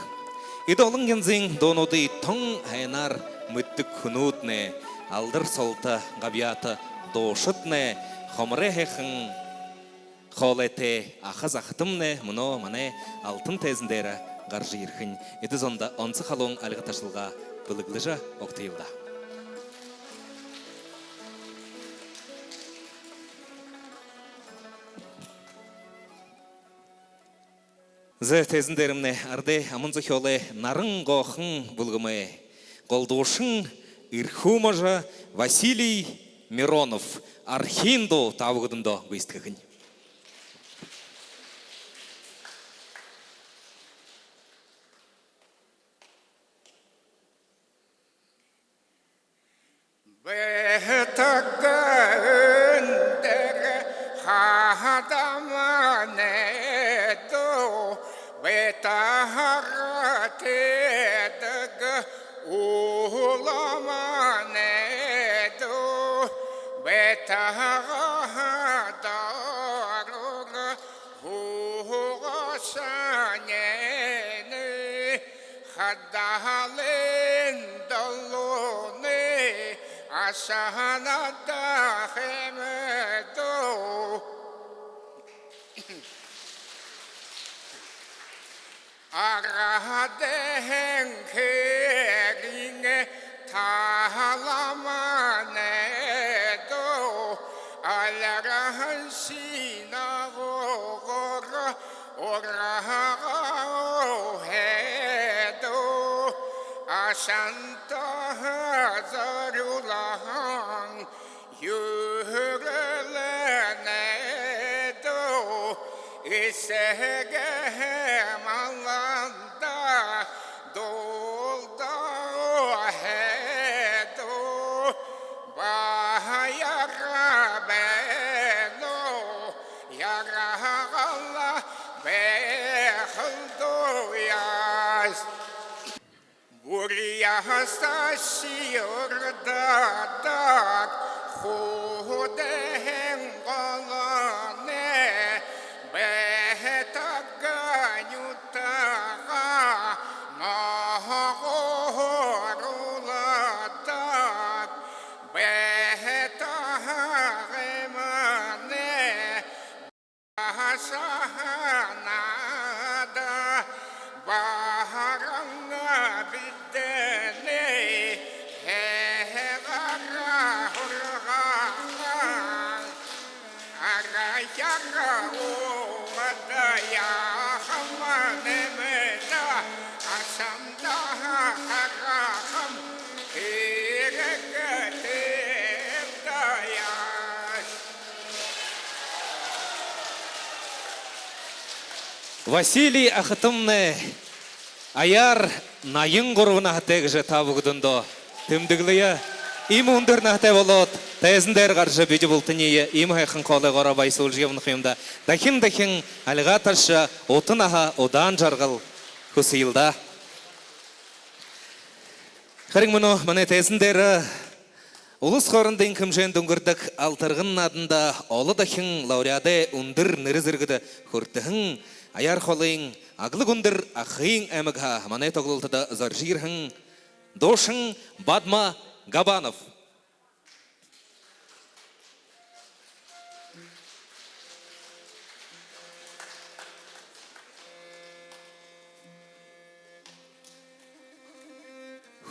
Эдэ олон янзын дуунуудые тон һайнаар мэдэдэг хүнүүднай, алдар солото, габьяата дуушаднай, хомор һайхан хоолойтой аха захатамнай мүнөө манай алтан тайзан дээрэ гаража ерэхэнь. Эдэ зондо онсо халуун альга ташалга бэлэглэжэ угтая даа. Зэ, тайзан дээрэмнай арадай аман зохёолой «Наран-Гоохон» бүлгэмэй голдуушан Эрхүү можо Василий Миронов, «Архиин дуу» та бүгэдэндөө гүйсэдхэхэнь. Байтагын дээрэ хадамнай дуу, байтагын тээдэ ууламнай дуу, байтагын Саняаны хадаалын долооной асаанада хэмэдөө. Араһадай хэнхэринэй талаамнай доо, альраһан синагогоор урагшаа һэдөө. Асаантаһаа зорюулһан юрэлнай доо, эсэгэ маланда дуулдаа һэдөө. Баяр байна, яргалаа байхал дууяаш. Буряад сасардадаг хуудаһан голоной байтагай нютагаа ногоон оруулдаг байтагай манай Асаанада баһаран бидэнэй һайхаара һургаан. Арай яра угада яахам нэмэдэ, асаандаһаа харахам хэрэгтэйб даа. Василий ахатамнай аяар наян гурбан наһатай гэжэ та бүгэдэндөө тэмдэглэе. Иимэ үндэр наһатай болоод, тайзан дээрэ гаража, бидэ бултаниие иимэ һайхан хоолойгоороо баясуулжа ябаха юм даа. Дахин дахин альгаа тарша, ута наһа, удаан жаргал хүсэел даа. Харин мүнөө манай тайзан дээрэ улас хоорондын хэмжээндэ үнгэрдэг «Алтарган» нааданда олон дахин лауреадай үндэр нэрэ зэргэдэ хүртэһэн Аяар холын Аглаг Үндэр Ахын аймагһаа манай тоглолтодо зорижо ерэһэн дуушан Бадма Габанов.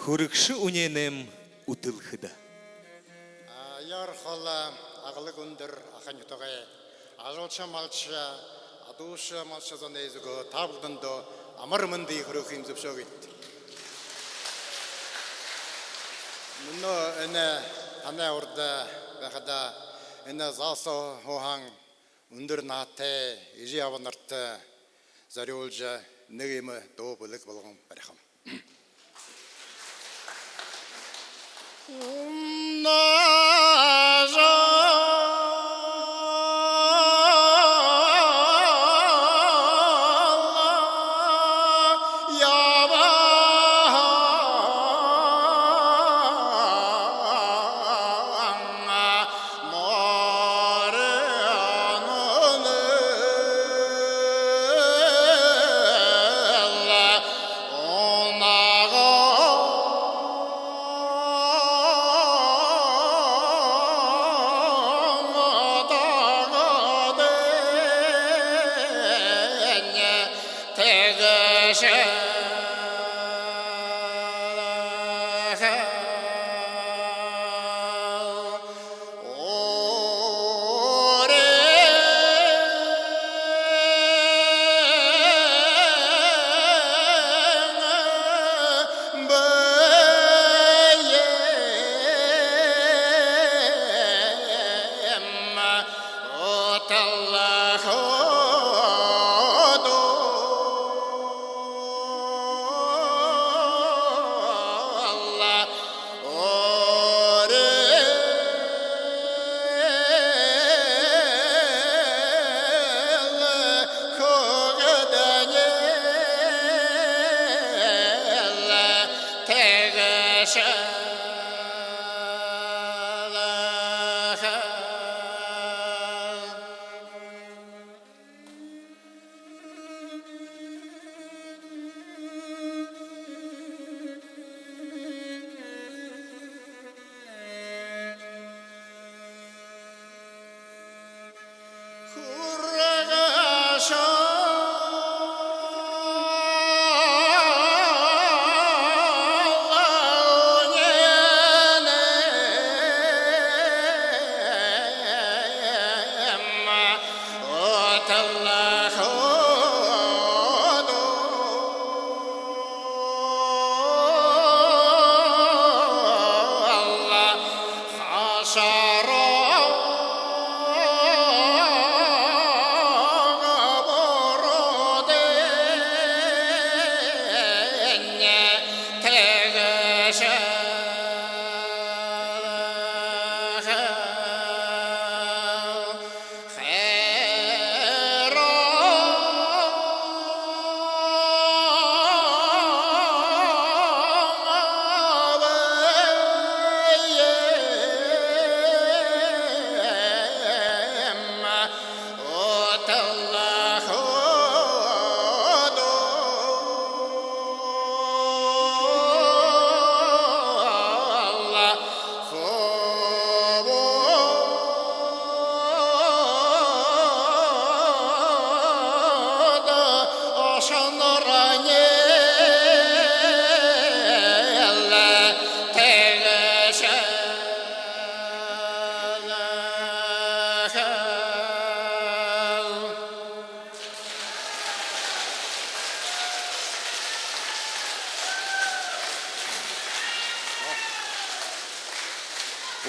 Хүрэгшэ үнеэнэйм үтэлхэдэ. Аяар холо Аглаг Үндэр Ахын нютагай ажалша малша, адууша малша зон эзэгөө, та бүгэдэндөө амар мэндые хүргэхыем зүбшөөгыт. Мүнөө энэ танай урда байхада, энэ зал соо һууһан үндэр наһатай эжы абанарта зорюулжа нэгэ иимэ дуу бэлэг болгон барихам.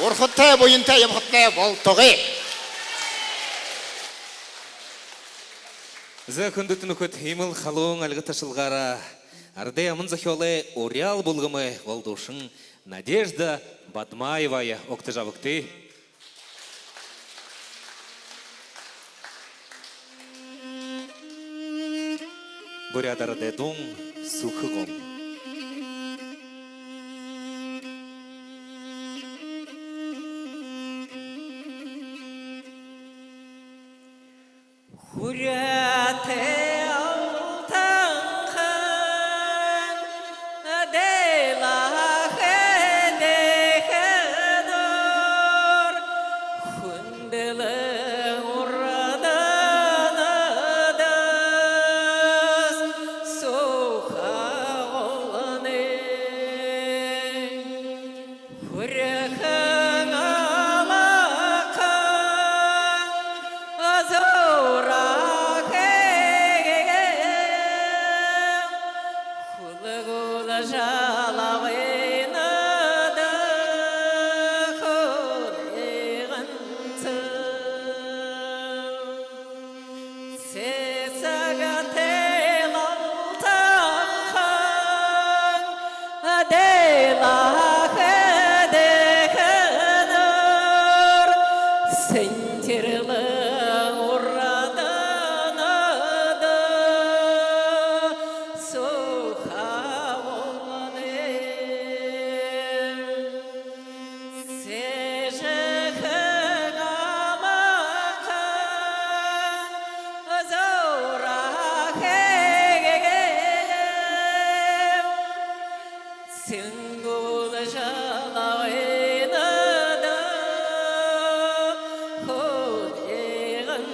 Урхатай, буянтай ябахатнай болтогой. Зэ, хүндэтэ нүхэд, иимэл халуун альга ташалгаараа арадай аман зохёолой «Уряал» бүлгэмэй гол дуушан Надежда Бадмаеваа угтажа абагты. Буряад арадай дуун «Сүхэ гол». Хүрьһэтэ алтан хаан, дэлхэй дээдэ хүндэлэн урданадас, Сүхэ голынь. Хүрьһэн алакан зуураа хэгээ, хүлэгүүлжэ лабайнада хүлеэгээн. Сэсэгтэй алтан хаан, дэлхэй дээдэ сэнтэрлэн урданадаа, Сүхэ голынь. Сэжэхэн алакан зуураа хэгээ, сэнгүүлжэ лабайнада хүлеэгээн.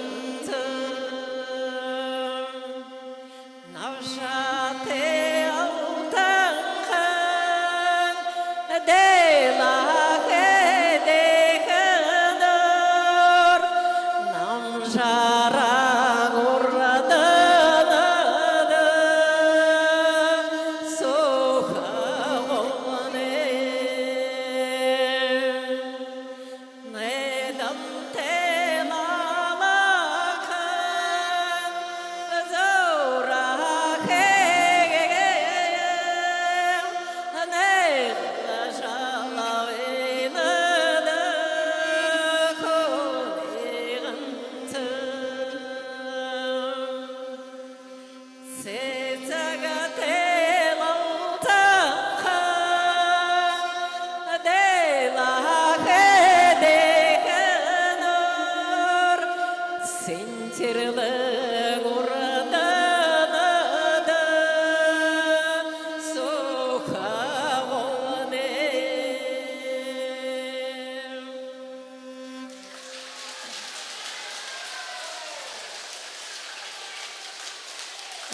Набшаатай алтан хаан, дэлхэй дээдэ намжааран урданадаа, Сүхэ голынь. Найдамтай алакан зуураа хэгээ, найрлажа лабайнада хүлеэгээн. Сэсэгтэй алтан хаан, дэлхэй дээдэ сэнтэрлэн урданадаа, Сүхэ голынь.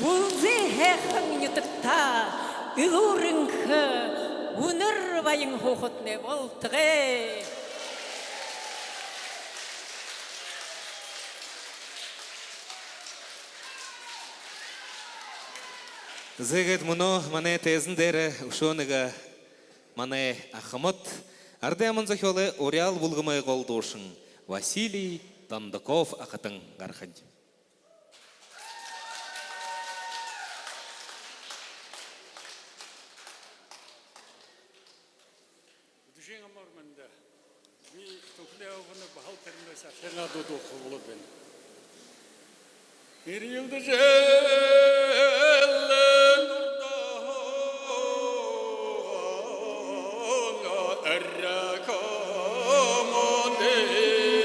Үлзы һайхан нютагтаа элүүр энхэ, үнэр баян һуухатнай болтогой. Зэ, иигээд мүнөө манай тайзан дээрэ үшөө нэгэ манай ахамад, арадай аман зохёолой «Уряал» бүлгэмэй гол дуушан Василий Дондоков ахатан гарахань. Үдэшын амар мэндэ. Би Түхлеевна Бахал Тэрмэс ашанаа дуудуулха болоод байна. Эрьелдэжэ эллээ нуртаһан эрэ комондэ эллээ.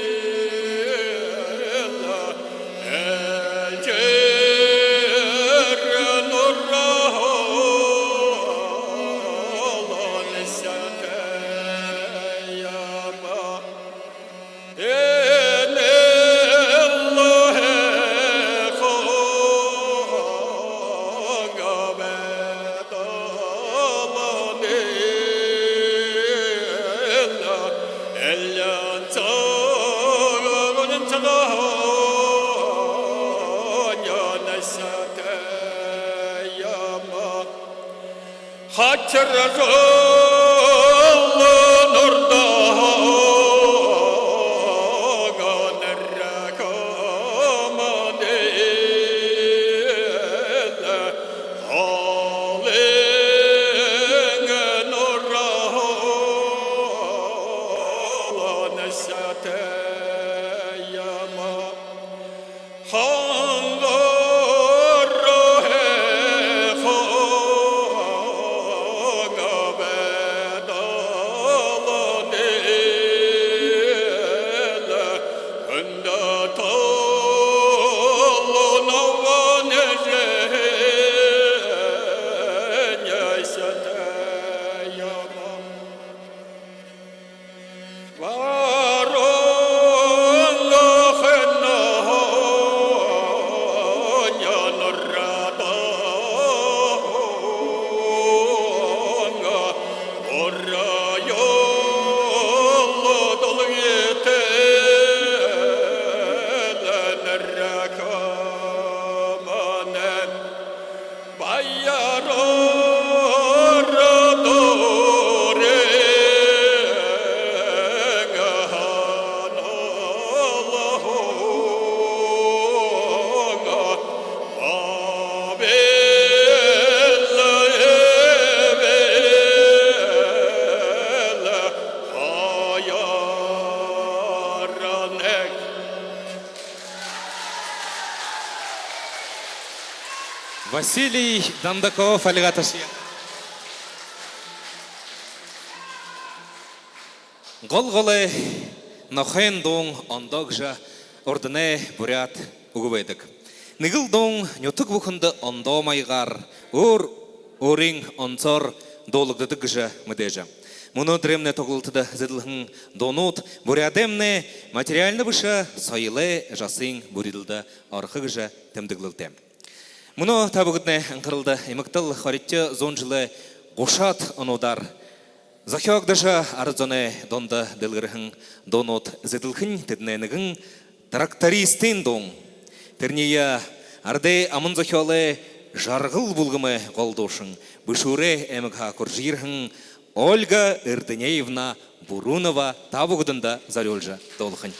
Василий Дондоков, альга ташая. Гол голой нохойн дуун ондоо гэжэ урданай буряад үгэ байдаг. Нэгэл дуун нютаг бүхэндэ ондоо маягаар өөр өөрын онсоор дуулагдадаг гэжэ мэдээжэ. Мүнөөдэрэймнай тоглолтодо зэдэлһэн дуунууд буряадаймнай материальна бэшэ соёлой жасын бүридэлдэ орохо гэжэ тэмдэглэлтэй. Мүнөө та бүгэдэнэй анхаралда Имагтал хоридохи зуун жэлэй гушаад онуудаар зохёогдожо, арад зоной дунда дэлгэрһэн дуунууд зэдэлхэнь, тэдэнэй нэгэн трактористын дуун. Тэрэниие арадай аман зохёолой «Жаргал» бүлгэмэй гол дуушан, Бэшүүрэй аймагһаа хүрэжэ ерэһэн Ольга Эрдынеевна Бурунова та бүгэдэндэ зорюулжа дуулахань.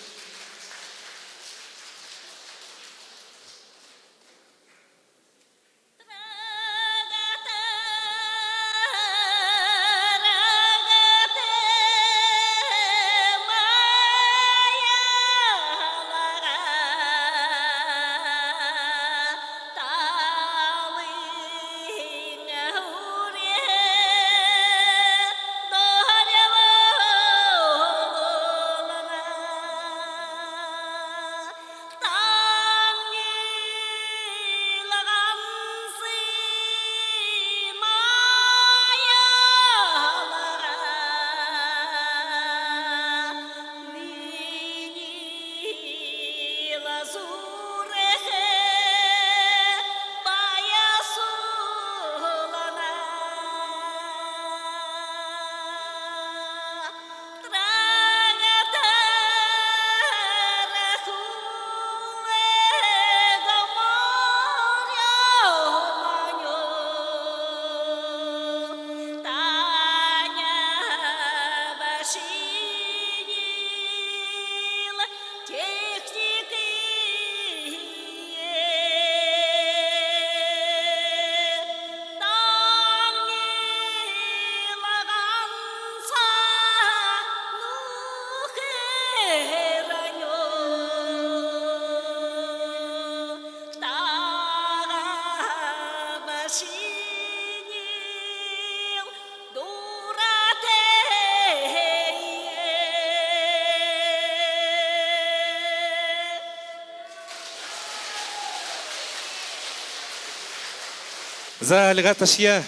За, альга ташая.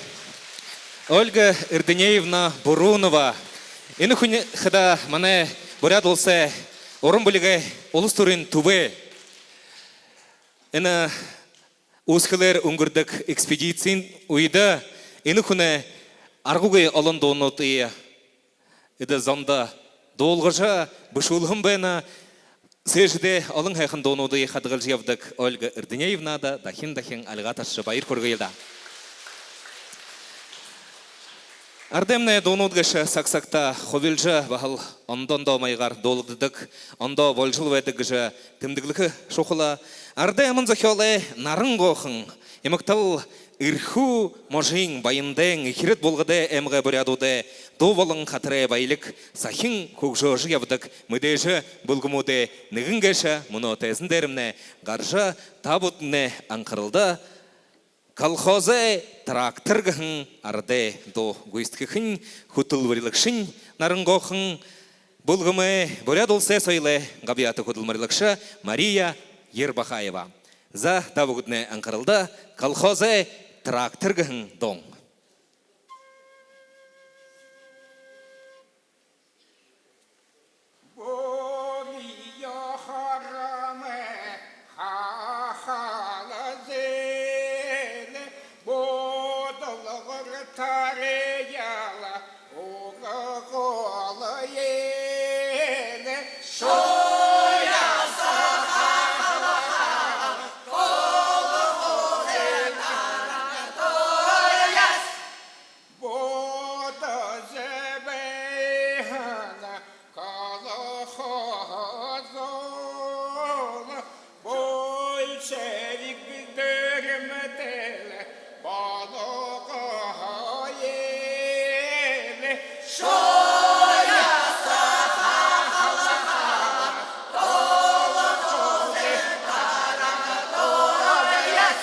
Ольга Эрдынеевна Бурунова. Энэ хүн хадаа манай Буряад Уласай уран бэлигэй улас түрын түбэй. Энэ үүсхэлээр үнгэрдэг экспедициин үедэ энэ хүнэй аргагүй олон дуунуудые эдэ зондо дуулгажа бэшүүлһэн байна. Сээжэдээ олон һайхан дуунуудые хадагалжа ябадаг Ольга Эрдынеевнада дахин дахин альга ташажа баяр хүргэел даа. Арадаймнай дуунууд гээшэ саг сагта хубилжа, баһал ондо ондоо маягаар дуулагдадаг, ондоо болжол байдаг гэжэ тэмдэглэхэ шухала. Арадай аман зохёолой Наран Гохон, Ямагтал, Эрхүү можын, Баяндайн, Эхирэд, Булгадай аймагай буряадуудай дуу болон хатарай баялиг сахин хүгжөөжэ ябадаг мэдээжэ бүлгэмүүдэй нэгэн гээшэ мүнөө тайзан дээрэмнай гаража, та бүгэдэйнэй анхаралда «Колхозой трактор» гэһэн арадай дуу гүйсэдхэхэнь хүтэлбэрилэгшэнь Наран Гохон, бүлгэмэй Буряад Уласай соёлой габьяата хүдэлмэрилэгшэ Мария Ербахаева. За, та бүгэдэйнэй анхаралда «Колхозой трактор» гэһэн дуун. Буряад харамай хахалазэл бодолгор тараяла угагол ел. Шояса хахалахала колхозой трактор яс. Бодожо байһан колхозол большевик дээрэ мэтэлэ болгоёл. Шояса хахалахала колхозой трактор яс.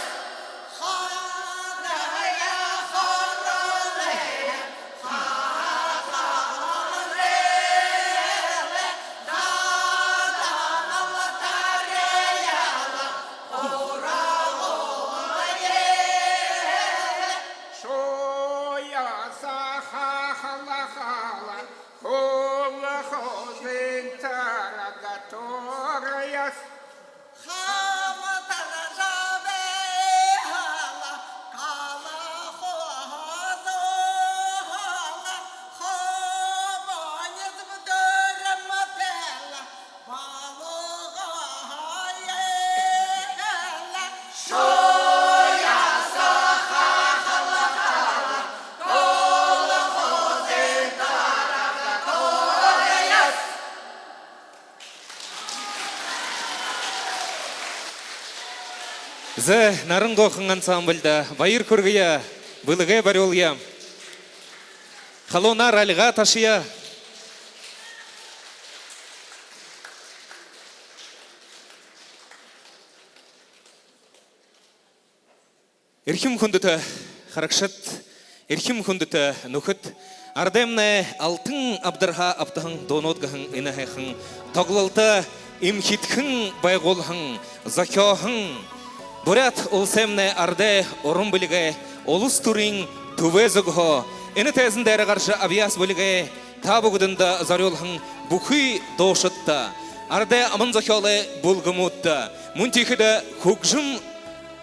Шояса хахалахала колхозой трактор яс. Хамтаржа байһан колхозол хобониз дээрэ мэтэлэ болгоёл. Шояса хахалахала колхозой трактор яс. За, Наран Гохон ансамбльда баяр хүргэе, бэлэгээ бариулая. Халуунаар альга ташая. Эрхим хүндэтэ харагшад, эрхим хүндэтэ нүхэд, арадаймнай алтан абдарһаа абтаһан дуунууд гэһэн энэ һайхан тоглолто эмхидхэн байгуулһан, зохёоһон Буряад Уласаймнай арадай уран бэлигэй улас түрын түбэй зүгһөө энэ тайзан дээрэ гаража, абьяас бэлигээ та бүгэдэндэ зорюулһан бүхы дуушадта, арадай аман зохёолой бүлгэмүүдтэ, мүн тиихэдэ хүгжэм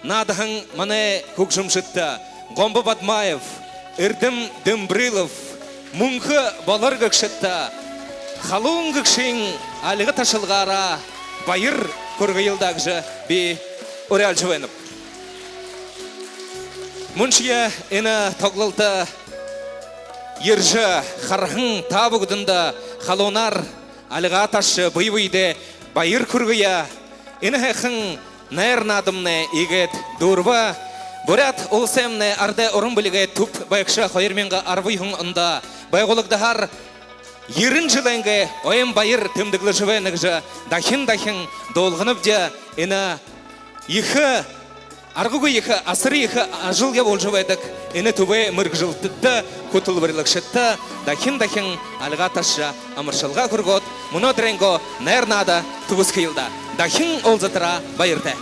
наадаһан манай хүгжэмшэдтэ Гомбо Бадмаев, Эрдэм Дымбрилов, Мүнхэ Болор гэгшэдтэ халуун гэгшын альга ташалгаараа баяр хүргэел даа гэжэ би уряалжа байнаб. Мүншье энэ тоглолто ерэжэ хараһан та бүгэдэндэ халуунаар альга ташажа, бэе бэедээ баяр хүргэе. Энэ һайхан найр наадамнай иигээд дүүрэбэ. Буряад Уласаймнай арадай уран бэлигэй түб байгша хоёр мянга арбан юһэн ондо байгуулагдаһаар ерэн жэлэйнгээ ойн баяр тэмдэглэжэ байна гэжэ дахин дахин дуулганабди. Энэ ехэ, аргагүй ехэ, асар ехэ ажал ябуулжа байдаг энэ түбэй мэргэжэлтэдтэ, хүтэлбэрилэгшэдтэ дахин дахин альга ташажа, амаршалга хүргөөд, мүнөөдэрэйнгөө найр наада түгэсхэел даа. Дахин уулзатараа баяртай.